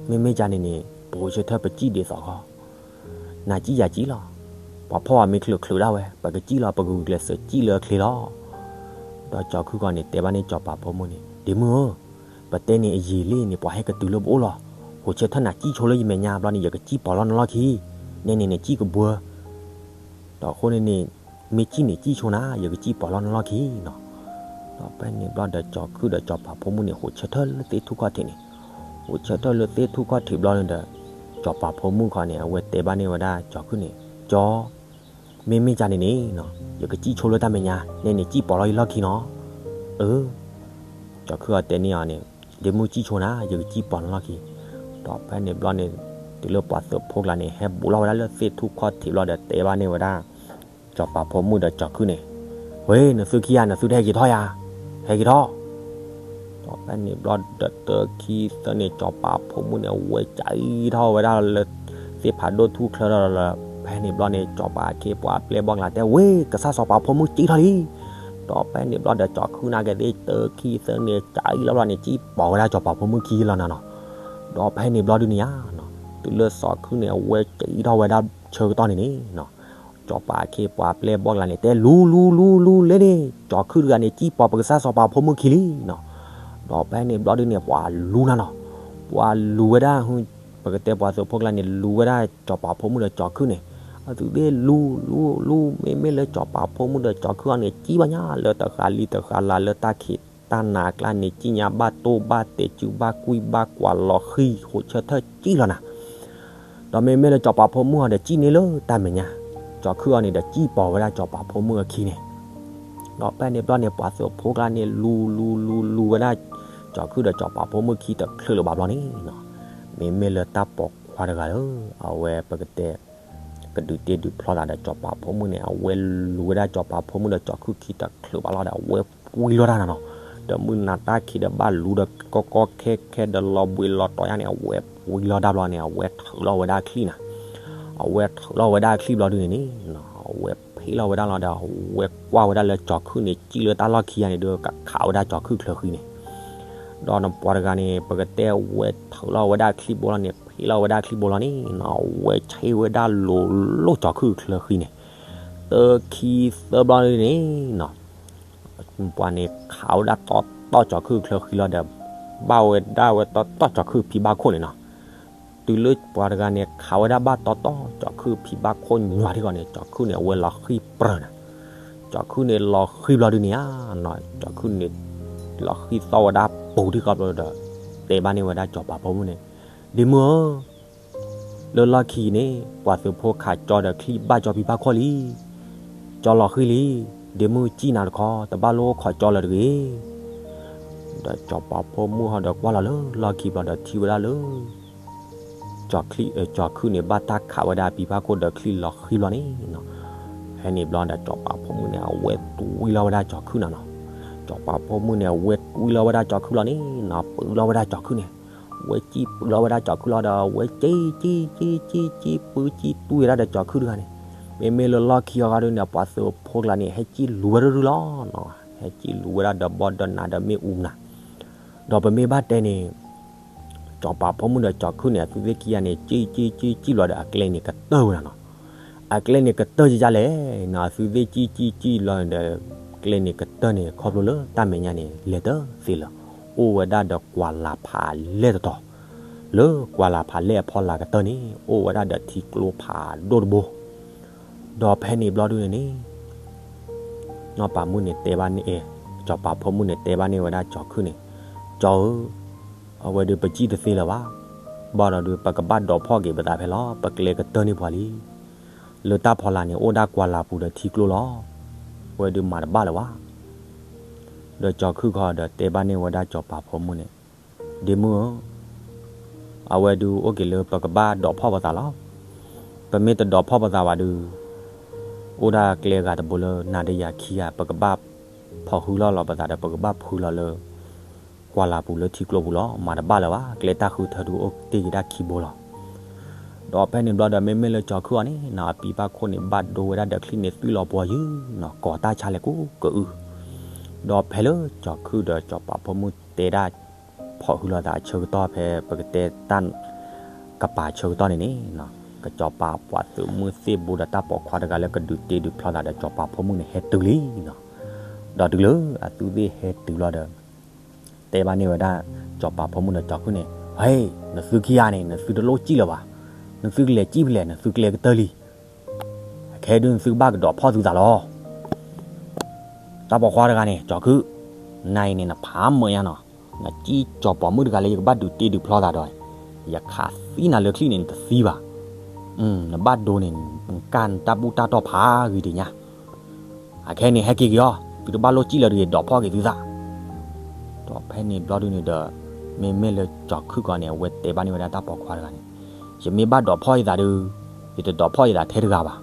မ့မ့ၢ်ကန့ၣ်န့ၣ် ပဟိးဆၢထၢၣ်ပစံၣ်ဒ်သိးဃီ, နၤစံၣ်ယၤစံၣ်လီၤ. ပှၤဖီၣ်ဝဲမ့ၢ်ချုးချုးဒၣ်ဝဲ ပကစံၣ်လီၤ, ပကဂုာ်ကျဲးစၢးစံၣ်လၢအချ့လီၤ. ဒီးကၠီၤခုၣ်ကီးန့ၣ် တဲဘၣ်န့ၢ်စီၤပၤဖိမုၣ်န့ၣ်, ဒ့မုၢ်ဧၢ, ပတဲန့ၣ်အယံာ်လံန့ၣ် ပှၤဟဲကတုၤလၢပအိၣ်လီၤ. ဟိးဆၢထၢၣ်နၤစံၣ်ဆိလၢယမဲာ်ညါဘျီန့ၣ် ယကစံၣ်ပိာ်လီၤနလီၢ်ခံ, နဲန့ၣ် နစံၣ်ကဘှၢ ဒီးအဃိန့ၣ်န့ၣ် မ့ၢ်စံၣ်န့ၣ်စံၣ်ဆိနၤ, ယကစံၣ်ပိာ်လီၤနလီၢ်ခံနီၤ. ဒီးဖဲန့ၣ်ဘျီဒီး ကၠီၤခုၣ်ဒီးစီၤပၤဖိမုၣ်န့ၣ် ဟိးဆၢထၢၣ်လၢသ့ၣ်ထူၣ်ခီၣ်ထံးန့ၣ်, ဟိးဆၢထၢၣ်လၢသ့ၣ်ထူၣ်ခီၣ်ထံးဘျီန့ၣ်ဒီး စီၤပၤဖိမုၣ်ခီန့ၣ် အဝဲတဲဘၣ်န့ၢ်ဝဲဒၣ်ကၠီၤခုၣ်န့ၣ်, ကၠီ မ့မ့ၢ်ကန့ၣ်န့ၣ် ယကစံၣ်ဆိလၢတၢ်မဲာ်ညါ, နဲန့ၣ်စံၣ်ပိာ်လီၤယလီၢ်ခံနီၤ. အၢ ကၠီၤခုၣ်အီၤတဲန့ၢ်အီၤန့ၣ်, ဒ့မုၢ်စံၣ်ဆိနၤ, ယကစံၣ်ပိာ်နလီၢ်ခံ. ဒီးဖဲန့ၣ်ဘျီန့ၣ် တုၤလၢပှၤသုးဖိကျါန့ၣ် ဟဲဘူးလီၤဝဲဒၣ်လၢသ့ၣ်ထူၣ်ခီၣ်ထံးဘျီဒီး တဲဘၣ်န့ၢ်ဝဲဒၣ် စီၤပၤဖိမုၣ်ဒီးကၠီၤခုၣ်န့ၣ်, ဝ့ၢ် နသုခံဂၤ နသုတဟဲက့ၤထီၣ်ယၤ, ဟဲက့ၤထီၣ်. ဒီးဖဲန့ၣ်ဘျီဒီးတၢခံသၢန့ၣ် စီၤပၤဖိမုၣ်န့ၣ် အဝဲကၠံထီၣ်ဝဲဒၣ်လၢ သ့ၣ်ဖးဒိၣ်ထူၣ်ချၢထီၣ်လီၤ. ဖဲန့ၣ်ဘျီန့ၣ် စီၤပၤအခ့အပှၤအပျဲၢ်အဘီၣ်ကျါတဲ ဝ့ၢ် ကစၢ်စီၤပၤဖိမုၣ်ကၠံထီၣ်လံ. ဒီးဖဲန့ၣ်ဘျီဒီး ကၠီၤခုၣ်နာ်က့သ့ၣ်တၢခံသၢန့ၣ် ကၠံလီၤဘျီန့ၣ် ကၠံပိာ်ဝဲဒၣ်စီၤပၤဖိမုၣ်ခံလီၤနၤနီၤ. ဒီးဖဲန့ၣ်ဘျီဒုန့ၣ်ဧါ, တုၤလၢစီၤခုၣ်န့ၣ် အဝဲကၠံထီၣ်ဝဲဒၣ်ဆၢကတီၢ်န့ၣ်န့ၣ် စီၤပၤအခ့အပှၤအပျဲၢ်အဘီၣ်ကျါန့ၣ် တဲလူၤလူၤလူၤလူၤလၢန့ၣ် ကၠီၤခုၣ်တဂၤန့ၣ် ကၠံပိာ်ပကစၢ်စီၤပၤဖိမုၣ်ခံလံနီၤ. ဒီးဖဲန့ၣ်ဘျီဒုန့ၣ် ပှၤလူၤနၤနီၤ. ပှၤလူၤဝဲဒၣ် ပကတဲပှၤသုးဖိကျါန့ၣ် လူၤဝဲဒၣ်စီၤပၤဖိမုၣ်ဒီးကၠီၤခုၣ်န့ၣ်, အသုသ့ၣ်လူၤလူၤလူၤ မ့မ့ၢ်လၢစီၤပၤဖိမုၣ်ဒီးကၠီၤခုၣ်အီၤန့ၣ် ကၠံဘၣ်ညါလၢတဃာ်လံၤတဃာ်လၤလၢတၢ်ခံးတၢ်နၤအကျါန့ၣ် ကၠံညါဘၣ်တိၢ်ဘၣ်တဲာ် စုဘၣ်ကွံဘၣ်ကွၢ်လီၤဃံၤ ဟိးဆၢထၢၣ်ကၠံလီၤနၤ. ဒီးမ့မ့ၢ်လၢစီၤပၤဖိမုၣ်အီၤဒီး ကၠံန့ၢ်လၢတၢ်မဲာ်ညါ, ကၠီၤခုၣ်အီၤန့ၣ်ဒီး ကၠံပိာ်ဝဲဒၣ်စီၤပၤဖိမုၣ်အခံန့ၣ်. ဒီးဖဲန့ၣ်ဘျီန့ၣ် ပှၤသုးဖိကျါန့ၣ် လူၤလူၤလူၤလူၤဝဲဒၣ် ကၠီၤခုၣ်ဒီးစီၤပၤဖိမုၣ်ခံတချုးလၢၤဘၣ်ဘျီန့ၣ်နီၤ. မ့မ့ၢ်လၢတၢ်ပိာ်ခွါတဂၤလၢ အဝဲပကတဲ ကဒုးတ့ဒုးဖျီသးဒီးစီၤပၤဖိမုၣ်န့ၣ် အဝဲလူၤဝဲဒၣ်စီၤပၤဖိမုၣ်ဒီးကၠီၤခုၣ်ခံတချုးဘၣ်လီၤဒီး အဝဲပှံၤလီၤတၢ်နၤနီၤ. ဒီးမုၢ်နၤတၢ်ခံးဒီးဘၣ်လူၤဒီးကီကီခဲခဲဒီးလီၤဘှံးလီၤတီၤယါန့ၣ် အဝဲပှံၤလီၤတၢ်ဘျီန့ၣ် အဝဲထုးလီၤဝဲဒၣ်အချံၣ်နၤ. အဝဲထုးလီၤဝဲဒၣ်အချံၣ်ဘျီဒုန့ၣ်န့ၣ် အဝဲဖ့လီၤဝဲဒၣ်လီၤဒီး အဝဲကွၢ်ဝဲဒၣ်လၢကၠီၤခုၣ်န့ၣ် ကၠံလၢတၢ်လီၢ်ခံယါန့ၣ်ဒီး ကခးဝဲဒၣ်ကၠီၤခုၣ်ချၢဃံန့ၣ် ဒီးနပှၤတဂၤန့ၣ် ပကတဲဝဲထုးလီၤဝဲဒၣ်ချံၣ်ဘိလီၤန့ၣ် ဖ့လီၤဝဲဒၣ်ချံၣ်ဘိလီၤန့ၣ်နီၤ အဝဲဆ့ဝဲဒၣ်လိၤလိၤကၠီၤခုၣ်ချၢဃံန့ၣ် တခံသၢဘျီန့ၣ်နီၤ ပှၤန့ၣ်ခးဝဲဒၣ်တီတီကၠီၤခုၣ်ချၢဃံလီၤဒီး ဘၣ်ဝဲဒၣ်ဝဲတီတီကၠီၤခုၣ်ဖံဘၣ်ခိၣ်န့ၣ်နီၤ တုၤလၢပှၤတဂၤန့ၣ် ခးဝဲဒၣ်ဘၣ်တီတီကၠီၤခုၣ်ဖံဘၣ်ခိၣ်ညီထံဃီန့ၣ် ကၠီၤခုၣ်န့ၣ် အဝဲလီၤဃံၢ်ပြၢၤနၤ ကၠီၤခုၣ်န့ၣ်လီၤဃံၢ်ဘျီဒုန့ၣ်ဧါနီၤ ကၠီၤခုၣ်န့ၣ် လီၤဃံၢ်သီၣ်ဝဲဒၣ်ပူၤထံဃီဘျီဒီး ဒီးတဲဘၣ်န့ၢ်ဝဲဒၣ်စီၤပၤဖိမုၣ်န့ၣ်, ဒ့မုၣ်ဧၢ, လၢလီၢ်ခံန့ၣ် ပှၤသုးဖိခးကၠီဒီးချံၣ်ဘၣ်ကၠီဖံဖးခိၣ်လံ, ကၠီလီၤဃံၤလံ, ဒ့မုၣ်စံၣ်နၤတခီ တဘၣ်လိၣ်ခးကၠီလၢၤတဂ့ၤ. ဒီးစီၤပၤဖိမုၣ်ဟီဒီးကွၢ်လီၤလၢလီၢ်ခံဘျီဒီးထံၣ်ဝဲဒၣ်လၢ ကၠီချံၣ်, ကၠီခုၣ်န့ၣ် ဘၣ်တၢ်ခးဝဲဒၣ်ဖံဖးခိၣ်ဒီးချံၣ်လီၤဃံၤဘျီန့ၣ်နီၤ, ဖဲန့ၣ်ဘျီဒီးစီၤပၤဖိမုၣ်န့ၣ် အဝဲတွံလီၤဝဲဒၣ်ကၠီခုၣ်နၤနီၤ. စီၤပၤဖိမုၣ်န့ၣ် အဝဲတွံလီၤဝဲဒၣ်ကၠီခုၣ်လီၤန့ၣ်နီၤ, ပုၢ်လီၤဝဲဒၣ်ကၠီခုၣ်န့ၣ်, ဝဲစံၣ်ပုၢ်လီၤဝဲဒၣ်ကၠီခုၣ်လီၤဒီး ဝဲစံၣ်စံၣ်စံၣ်စံၣ်စံၣ် ပုၢ်စံၣ်တွံဝဲဒၣ်ဒီးကၠီခုၣ်တဂၤန့ၣ်, မ့မ့ၢ်လၢလီၢ်ခံအဂီၢ်ဒုန့ၣ် ပှၤသုးဖိကျါန့ၣ် ဟဲစံၣ်လူၤဝဲရုၢ်ရုၢ်လီၤနီၤ, ဟဲစံၣ်လူၤဝဲဒၣ်ဒီးဘီဒီးနးဒီးမ့ၣ်အူနၤ, ဒီးပမ့ၢ်ဘၣ်တဲန့ၣ် စီၤပၤဖိမုၣ်ဒီးကၠီခုၣ်န့ၣ် အသုသ့ၣ်ခံဂၤန့ၣ် စံၣ်စံၣ်စံၣ်စံၣ်လီၤဒီး အကျဲန့ၣ်ကတၢၢ်ဝဲဒၣ်နီၤ. အကျဲန့ၣ်ကတၢၢ်ယယါလဲၣ်နီၤ, အသုသ့ၣ်စံၣ်စံၣ်စံၣ်လီၤဒီး ကျဲန့ၣ်ကတၢၢ်န့ၣ် ခီဖျိလၢတၢ်မဲာ်ညါန့ၣ် လဲၤတသ့လၢၤ, အိၣ်ဝဲဒၣ်ဒီးကွၢ်လၤဖးလဲၢ်တတီၤ, လၢကွၢ်လၤဖးလဲၢ်အဖီလာ်ကတၢၢ်န့ၣ် အိၣ်ဝဲဒၣ်ဒီးထံကျိဖးဒိၣ်တဘိ, ဒီးဖဲန့ၣ်ဘျီဒုန့ၣ်န့ၣ် နီၢ်ပၤမုၣ်န့ၣ်တဲဘၣ်န့ၣ်, စီၤပၤဖိမုၣ်န့ၣ်တဲဘၣ်န့ၢ်ဝဲဒၣ်ကၠီခုၣ်န့ၣ်, ကၠီဧၢ, အဝဲဒုးပစံၣ်တသ့လၢၤဘၣ်, ဘၣ်ဒီးဒုး ပကဘၣ်ဒိးဖီၣ်က့ၤပသးဖဲလီၤ, ပကျဲကတၢၢ်န့ၢ်ပှၤလံ, လၢတၢ်ဖီလာ်န့ၣ် အိၣ်ဒၣ်ကွၢ်လၤပူၤဒီးထံကျိလီၤ, ဝဲဒုးမၤတဘၣ်လၢၤဘၣ်. ဒီးကၠီခုၣ်ခီဒီးတဲဘၣ်န့ၢ်ဝဲဒၣ်စီၤပၤဖိမုၣ်န့ၣ်, ဒ့မုၣ်ဧၢ, အဝဲဒုးအိၣ်က့ၤလၢပကဘၣ်ဒိးဖီၣ်ပသးလီၤ. ပမ့ၢ်တဒိးဖီၣ်ပသးဘၣ်ဒုး, အိၣ်ဒၣ်ကျဲဂၤတဘိလၢနၤဒီးယၤခံဂၤ ပကဘၣ်ဖီၣ်ဃုလီၤလီၤပသးဒီး ပကဘၣ်ဖုလီၤလၢ ကွၢ်လၤပူၤလၢထံကျိပူၤလီၤ. မၤတဘၣ်လၢၤဘၣ်, ကျဲတၢ်ဃုထၢဒုးအိၣ်တ့ၢ်က့ၤဒၣ်ခံဘိလီၤ. ဒီးဖဲန့ၣ်ဘျီဒီး မ့မ့ၢ်လၢကၠီခုၣ်အီၤန့ၣ်နီၤ အဖံဖးခိၣ်န့ၣ် ဘၣ်ဒိဝဲဒၣ်ဒီးချံၣ်န့ၣ် သွံၣ်လီၤပှီၤယုၢ်နီၤ ကိးတၢ်ဆါလဲၤကူကအုၣ်, ဒီးဖဲလၢကၠီခုၣ်ဒီးစီၤပၤဖိမုၣ်တဲဒၣ် ဖီၣ်ဃုလီၤသးအဆၢကတီၢ် ဖဲပကတဲတၢ်ကပၤအဆၢကတီၢ်န့ၣ်န့ၣ်, ကစီၤပၤပှၤသုးမုၢ်သ့ၣ်ဘိဒီးတၢ်ပိာ်ခွါတဂၤလၢကဒုးတ့ဒုးဖျီသးဒီးစီၤပၤဖိမုၣ်န့ၣ် ဟဲတုၤလံနီၤ. ဒီးတုၤလၢအသုသ့ၣ်ဟဲတုၤလီၤဒီး တဲဘၣ်န့ၢ်ဝဲဒၣ် စီၤပၤဖိမုၣ်ဒီးကၠီခုၣ်န့ၣ်, ဟဲ, နသုခံဂၤန့ၣ် နသုတလိၣ်စံၣ်လၢၤဘၣ်. နသုကလဲၤစံၣ်ဖဲလဲၣ်, နသုကျဲကတၢၢ်လံ. အခဲဒုးနသုကဘၣ်ကဒီးဖီၣ်သုသးလီၤ. တၢ်ပိာ်ခွါတဂၤန့ၣ် ကၠီခုၣ်, နၤအံၤန့ၣ် နဖးမုာ်ညါနီၤ, နစံၣ်စီၤပိာ်မုၣ်တဂၤလၢယကဘၣ်ဒုးတ့ဒုးဖျီသးဒီး, ယခးသံနၤလၢချံၣ်န့ၣ် နတသံဘၣ်. နဘၣ်ဒိန့ၣ် နကၢ်နတၢ်ဘူၣ်တၢ်တီၢ်ဖးဂ့ၤဒံးညါ. အခဲန့ၣ် ဟဲက့ၤက့ၤအီၤ, သုတဘၣ်လိၣ်စံၣ်လၢၤတဂ့ၤ, ဒိးဖီၣ်က့ၤသုသး. ဒီးဖဲန့ၣ်ဘျီဒုန့ၣ်ဒီး မ့မ့ၢ်လၢကၠီခုၣ်ကီးန့ၣ် အဝဲတဲဘၣ်န့ၢ်ဝဲဒၣ်တၢ်ပိာ်ခွါတဂၤန့ၣ်, ယမ့ၢ်ဘၣ်ဒိးဖီၣ်ယသးဒုး, ယတဒိးဖီၣ်ယသးထဲတဂၤဘၣ်.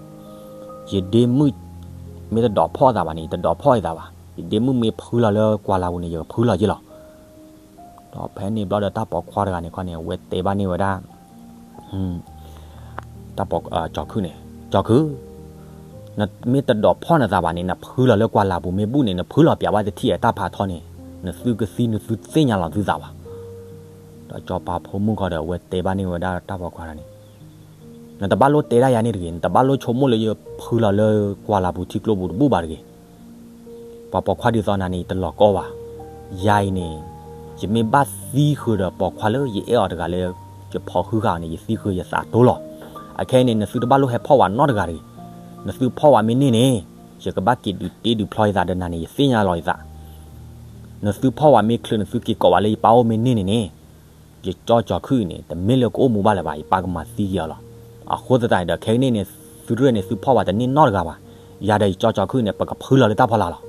ယဒ့မုၣ်မ့ၢ်တဒိးဖီၣ်သးဘၣ်န့ၣ် ယတဒိးဖီၣ်ယသးဘၣ်. ယဒ့မုၣ်မ့ၢ်ဖုလီၤလၢကွၢ်လၤပူၤန့ၣ် ယကဖုလီၤယ့ၢ်လီၤ. ဒီးဖဲန့ၣ်ဘျီဒီးတၢ်ပိာ်ခွါတဂၤန့ၣ်ခီန့ၣ် အဝဲတဲဘၣ်န့ၢ်ဝဲဒၣ် တၢ်ပိာ်, ကၠီခုၣ်န့ၣ်, ကၠီခုၣ်, နမ့ၢ်တဒိးဖီၣ်နသးဘၣ်န့ၣ် နဖုလီၤလၢကွၢ်လၤပူၤမ့ၢ်ဘူၣ်န့ၣ် နဖုလီၤပၠးဝဲတထံၣ်အတၢ်ဖးထီန့ၣ်, နသုကသံနသုသ့ၣ်ညါလီၤသုသးဘၣ်. ဒီးစီၤပၤဖိမုၣ်ခီဒီး အဝဲတဲဘၣ်န့ၢ်ဝဲဒၣ်တၢ်ပိာ်ခွါတဂၤန့ၣ်, နတဘၣ်လိၣ်တဲဒၣ်ယၤန့ၣ်တဂ့ၤ, နတဘၣ်လိၣ်ဆိကမိၣ်လၢယဖုလီၤလၢကွၢ်လၤပူၤထံကျိပူၤတဘူၣ်ဘၣ်တဂ့ၤ. ပှၤပိာ်ခွါဒ်သိးနၤန့ၣ် ယတလီၤကီဘၣ်. ယၤအံၤန့ၣ် ယမ့ၢ်ဘၣ်သံဃုာ်ဒီးပိာ်ခွါလၢယအဲၣ်အီၤတဂၤလၢ ယဖီၣ်ဃုဃာ်အီၤန့ၣ် ယသံဃုာ်ယသးတိၢ်လီၤ. အခဲအံၤန့ၣ် နသုတဘၣ်လိၣ်ဟဲဖီၣ်ဝဲနီတဂၤတဂ့ၤ. နသုဖီၣ်ဝဲမ့ၢ်န့ၢ်န့ၣ် ယကဘၣ်က့ၤဒုးတ့ဒုးဖျီယသးဒီးနၤန့ၣ် ယသ့ၣ်ညါလီၤယသး. နသုဖီၣ်ဝဲမ့ၢ်ချုး နသုက့ၤကိးဝဲလၢယပၢ်အိၣ်မ့ၢ်န့ၢ်န့ၣ်န့ၣ် ယကၠီကၠီခုၣ်အံၤန့ၣ် တမ့ၢ်လၢကအိၣ်မူဘၣ်လၢၤဘၣ်, ယပၢ်ကမၤသံက့ၤအီၤလီၤ. အဃိသတးန့ၣ်ဒီး ခဲကနံၣ်န့ၣ် သုတရ့ၣ်န့ၣ် သုဖီၣ်ဝဲတန့ၢ်နီတဂၤဘၣ်. ယၤဒီးယကၠီကၠီခုၣ်အံၤန့ၣ် ပကဖုလီၤလၢတၢ်ဖီလာ်လီၤ.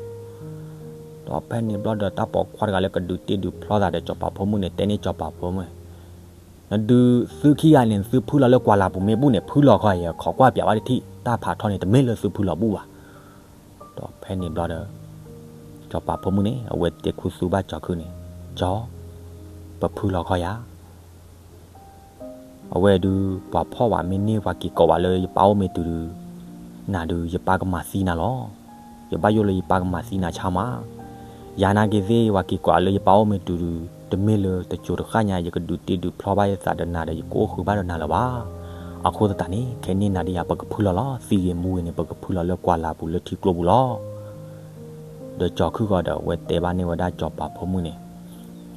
ဒီးဖဲန့ၣ်ဘျီဒီး တၢ်ပိာ်ခွါတဂၤလၢကဒုးတ့ဒုးဖျီသးဒီးစီၤပၤဖိမုၣ်န့ၣ် တဲန့ၢ်စီၤပၤဖိမုၣ်န့ၣ်, နဒုးသုခံဂၤန့ၣ် နသုဖုလီၤလၢကွၢ်လၤပူၤမ့ၢ်ဘူၣ်န့ၣ် ဖုလီၤခီ ယခိးကွၢ်ပၠးဘၣ်တထံၣ် တၢ်ဖးထီန့ၣ် တမ့ၢ်လၢသုဖုလီၤဘူၣ်ဘၣ်. ဒီးဖဲန့ၣ်ဘျီဒီး စီၤပၤဖိမုၣ်န့ၣ် အဝဲတဲခူသူဘၣ်ကၠီခုၣ်န့ၣ်, ကၠီ, ပဖုလီၤခီယၤ. အဝဲဒုး ပှၤဖီၣ်ဝဲမ့ၢ်န့ၢ် ပှၤက့ၤကိးဝဲလၢယပၢ်အိၣ်မ့ၢ်တုၤဒုး, နၤဒုး ယပၢ်ကမၤသံနၤလီၤ. ယဘၣ်ယိၣ်လၢယပၢ်ကမၤသံနၤဆါမး. ယၤနာ်က့ၤသ့ၣ် ပှၤက့ၤကိးလၢယပၢ်အိၣ်မ့ၢ်တုၤဒုး, တမ့ၢ်လၢတစိၤတဃၣ်ညါ ယကဒုးတ့ဒုးဖျီဘၣ်ယသးဒီးနၤဒီး ယကအိၣ်ဃုာ်ဘၣ်ဒီးနၤလၢၤဘၣ်. အဃိသတးန့ၣ် ခဲန့ၣ်နၤဒီးယၤ ပကဖုလီၤလီၤ. သံဂ့ၤမူဂ့ၤန့ၣ် ပကဖုလီၤလၢကွၢ်လၤပူၤလၢထံကျိပူၤလီၤ. ဒီးကၠီခုၣ်ဃီဒီး အဝဲတဲဘၣ်န့ၢ်ဝဲဒၣ်စီၤပၤဖိမုၣ်န့ၣ်,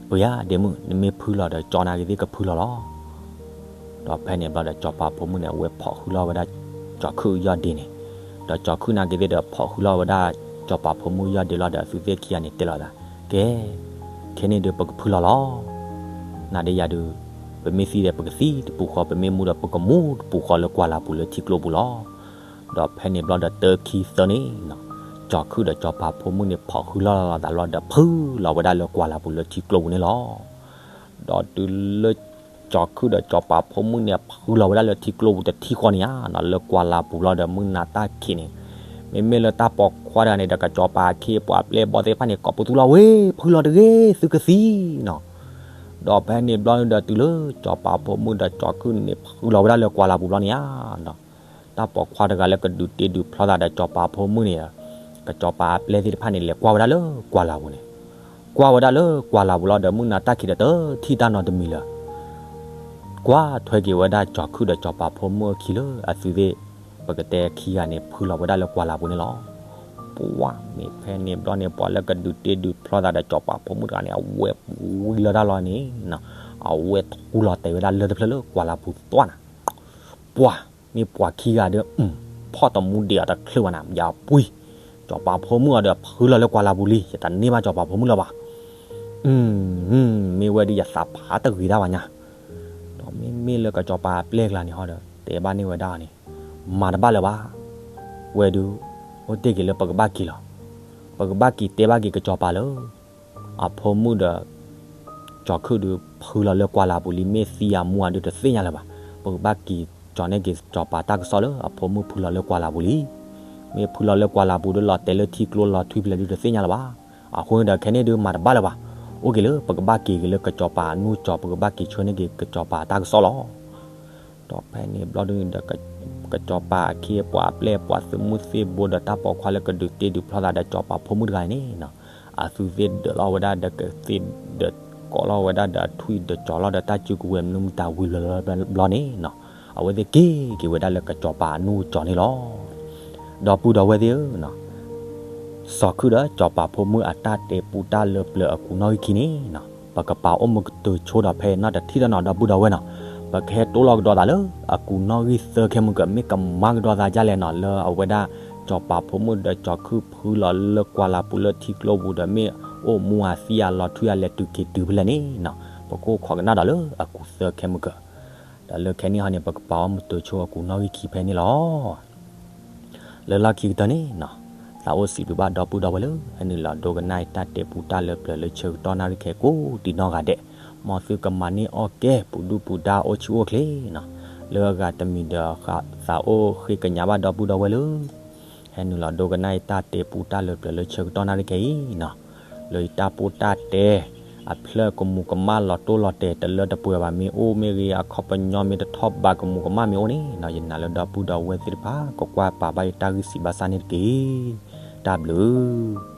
ပှ့ၤဧါ ဒ့မုၣ်, နမ့ၢ်ဖုလီၤဒီး ကၠီနာ်က့ၤသ့ၣ်ကဖုလီၤလီၤ. ဒီးဖဲန့ၣ်ဘျီဒီး စီၤပၤဖိမုၣ်န့ၣ် အဝဲဖီၣ်ဃုလီၤဝဲဒၣ် ကၠီခုၣ်ယီၢ်ဒ့န့ၣ်, ဒီးကၠီခုၣ်နာ်က့ၤသ့ၣ်ဒီး ဖီၣ်ဃုလီၤဝဲဒၣ် စီၤပၤဖိမုၣ်ယီၢ်ဒ့လီၤဒီး အသုသ့ၣ်ခံဂၤန့ၣ်တဲလီၤသး, ကဲ, ခဲန့ၣ်ဒုး ပကဖုလီၤလီၤ. နၤဒီးယၤဒုး, ပမ့ၢ်သံဒီးပကသံတပူၤဃီ, ပမ့ၢ်မူဒီးပကမူတပူၤဃီလၢကွၢ်လၤပူၤလၢထံကျိပူၤလီၤ. ဒီးဖဲန့ၣ်ဘျီဒီးတၢခံသၢန့ၣ်, ကၠီၤခုၣ်ဒီးကၠီၤပၤဖိမုၣ်န့ၣ် ဖီၣ်ဃုလီၤလီၤသးလီၤဒီး ဖုလီၤဝဲဒၣ်လၢကွၢ်လၤပူၤလၢထံကျိပူၤန့ၣ်လီၤ. ဒီးတုၤလၢ ကၠီၤခုၣ်ဒီးကၠီၤပၤဖိမုၣ်န့ၣ် ဖုလီၤဝဲဒၣ်လၢထံကျိပူၤတထံၣ်ဃီန့ၣ်ဧါနီၤ, လၢကွၢ်လၤပူၤလီၤဒီး မုၢ်နၤတၢ်ခံးန့ၣ်, မ့မ့ၢ်လၢတၢ်ပိာ်ခွါတဂၤန့ၣ်ဒီး ကၠီၤပၤအခ့အပှၤအပျဲၢ်အဘီၣ်သ့ၣ်တဖၣ်န့ၣ် ကိးပသူလီၤဝဲ, ဖုလီၤတဂ့ၤ သုကသံနီၤ. ဒီးဖဲန့ၣ်ဘျီဒီးတုၤလၢ ကၠီၤပၤဖိမုၣ်ဒီးကၠီၤခုၣ်န့ၣ် ဖုလီၤဝဲဒၣ်လၢကွၢ်လၤပူၤဘျီန့ၣ်ဧါနီၤ, တၢ်ပိာ်ခွါတဂၤလၢကဒုးတ့ဒုးဖျီသးဒီးကၠီၤပၤဖိမုၣ်န့ၣ်, ကၠီၤပၤအပျဲၢ်သ့ၣ်တဖၣ်န့ၣ် လဲၤကွၢ်ဝဲဒၣ်လၢကွၢ်လၤပူၤန့ၣ်, ကွၢ်ဝဲဒၣ်လၢကွၢ်လၤပူၤလီၤဒီး မုၢ်နၤတၢ်ခံးဒီးတထံၣ်တၢ်နီတမံၤလၢၤ ကွၢ်ထွဲက့ၤဝဲဒၣ်ကၠီၤခုၣ်ဒီးကၠီၤပၤဖိမုၣ်အခံလၢအသုသ့ၣ်, ပကတဲခံဂၤန့ၣ် ဖုလီၤဝဲဒၣ်လၢကွၢ်လၤပူၤန့ၣ်လီၤ. ပှၤမ့ၢ်ဖဲန့ၣ်ဘျီန့ၣ် ပှၤလၢကဒုးတ့ဒုးဖျီသးဒီးကၠီၤပၤဖိမုၣ်တဂၤန့ၣ် အဝဲဝံလီၤတၢ်လီၤန့ၣ်, အဝဲထူလီၤတဲာ်ဝဲဒၣ်လၢတဖျၢၣ်လၢကွၢ်လၤပူၤသွါနၤ, ပှၤမ့ၢ်ပှၤခံဂၤဒီး ဖီၣ်တမူဒံးအီၤတချုးဘၣ်နၤ ယပှံၤ, ကၠီၤပၤဖိမုၣ်အီၤဒီးဖုလီၤလၢကွၢ်လၤပူၤလံ, ယတန့ၢ်ဘၣ်ကၠီၤပၤဖိမုၣ်လၢၤဘၣ်. မ့ၢ်ဝဲဒုးယသးဖးတဂ့ၤတၢ်ဘၣ်ညါ, ဒီးမ့မ့ၢ်လၢကၠီၤပၤအပျဲၢ်ကျါန့ၣ်ဟီဒီး တဲဘၣ်န့ၢ်ဝဲဒၣ်အီၤန့ၣ်, မၤတဘၣ်လၢၤဘၣ်, ဝဲဒုး, အိၣ်တ့ၢ်က့ၤလၢပကဘၣ်က့ၤလီၤ, ပကဘၣ်က့ၤတဲဘၣ်က့ၤကၠီၤပၤလၢ အဖိမုၣ်ဒီး ကၠီၤခုၣ်ဒုးဖုလီၤလၢကွၢ်လၤပူၤလံ မ့ၢ်သံအမူအဒုးတသ့ၣ်ညါလၢၤဘၣ်, ပကဘၣ်က့ၤကၠီၤန့ၢ်က့ၤကၠီၤပၤတၢ်ကစီၣ်လၢအဖိမုၣ်ဖုလီၤလၢကွၢ်လၤပူၤလံ, မ့ၢ်ဖုလီၤလၢကွၢ်လၤပူၤဒီးလီၤတဲာ်လၢထံကျိလီၤထွံဖဲလဲၣ်ဒုးတသ့ၣ်ညါလၢၤဘၣ်, အဃိန့ၣ်ဒီးခဲန့ၣ်ဒုးမၤတဘၣ်လၢၤဘၣ်, အိၣ်က့ၤလၢပကဘၣ်က့ၤက့ၤလၢကၠီၤပၤအနူၢ်ကၠီၤ ပကဘၣ်က့ၤဆှၢန့ၢ်က့ၤကၠီၤပၤတၢ်ကစီၣ်လီၤ. ဒီးဖဲန့ၣ်ဘျီဒုးဒီး ကၠီၤပၤအခ့အပှၤအပျဲၢ်ပှၤသုးမုၢ်သ့ၣ်ဘိဒီးတၢ်ပိာ်ခွါလၢကဒုးတ့ဒုးဖျီသးဒီးကၠီၤပၤဖိမုၣ်တဂၤန့ၣ်နီၤ, အသုသ့ၣ်ဒၢးလီၤဝဲဒၣ်ဒီးကသ့ၣ်ဒၢး ကိးလီၤဝဲဒၣ်ဒီးထွံၣ်ဒၢးကၠီၤလီၤဒီးတၢ်စုကဝဲၤမနုၤမတၤဝံၤဘျီန့ၣ်နီၤ, အဝဲသ့ၣ်က့ၤက့ၤဝဲဒၣ်လၢကၠီၤပၤအနူၢ်ကၠီၤန့ၣ်လီၤ. ဒီပုၢ်ဒီဝဲၢ်သ့ၣ်ဧၢနီၤ, စီၤခုၣ်ဒီးကၠီၤပၤဖိမုၣ်အတၢ်တဲပူတၢ်လၢပျၢၤအကူးနီၣ်ဂံၢ်ခံန့ၣ်နီၤ, ပကပာ်အိၣ်မုာ်ကတၢၢ်ဆိဒီးဖဲနီတထံၣ်တနီၤ ဒီပုၢ်ဒီဝဲၢ်နီၤ, ပကဟဲတိၢ်လီၤကဒီးသးလၢအကူးနီၣ်ဂံၢ်သၢခဲမုၢ်ကၢၢ် မ့ၢ်ကမၤကဒီးသးဒ်လဲၣ်နီၤ, လၢအဝဲဒၣ်ကၠီၤပၤဖိမုၣ်ဒီးကၠီၤခုၣ်ဖုလီၤလၢကွၢ်လၤပူၤလၢထံကျိပူၤဒီး မ့ၢ်အိၣ်မူအသံအလီၤထွံအလဲၤတုၤက့ၤတုၤဖဲလဲၣ်န့ၣ်နီၤ, ပကအိၣ်ခိးကနၣ်ဒီးလၢအကူးသၢခဲမုၢ်ကၢၢ်, ဒီးလၢခဲန့ၣ်ဟီန့ၣ် ပကပာ်အိၣ်မုာ်ကတၢၢ်ဆိအကူးနီၣ်ဂံၢ်ခံဖဲန့ၣ်လီၤ. လၢလီၢ်ခံကတၢၢ်န့ၣ်နီၤ, သးအိၣ်စံးဘျုးဘၣ်ဒီပုၢ်ဒီဝဲၢ်လၢ ဟဲနုာ်လီၤဒိကနၣ်အံၤတၢ်တဲပူတၢ်လၢပျၢၤလၢဆၢကတီၢ်နၣ်ရံၣ်ခဲကိးဒံးနီၢ်ဂၤဒဲး, မ်သုကမၤန့ၢ်အီၣ်ကဲ ပူၤဒုၣ်ပူၤဒါအိၣ်ဆူၣ်အိၣ်ချ့နီၤ, လၢအဂၤတမံၤဒီး သးအိၣ်ဃ့ကညးဘၣ်ဒီပုၢ်ဒီဝဲၢ်လၢ ဟဲနုာ်လီၤဒိကနၣ်အံၤတၢ်တဲပူတၢ်လၢပျၢၤလၢဆၢကတီၢ်နၣ်ရံၣ်ခဲအံၤနီၤ, လၢယတၢ်ပူတၢ်တဲ အဖျၢၣ်ကမူးကမၣ်လီၤတိၢ်လီၤတဲာ်တလၢတပှဲၤဘၣ်မ့ၢ်အိၣ်မ့ၢ်ဂ့ၤ အခီပညီမ့ၢ်တထီၣ်ဘးကမူးကမၣ်မ့ၢ်အိၣ်န့ၣ်နီၤ, ယနာ်လၢဒီပုၢ်ဒီဝဲၢ်သ့ၣ်တဖၣ် ကကွၢ်ပာ်ဘၣ်ယတၢ်ဂံၢ်စံးဘၣ်စၢ်န့ၣ်တက့ၢ်. တၢ်ဘျုး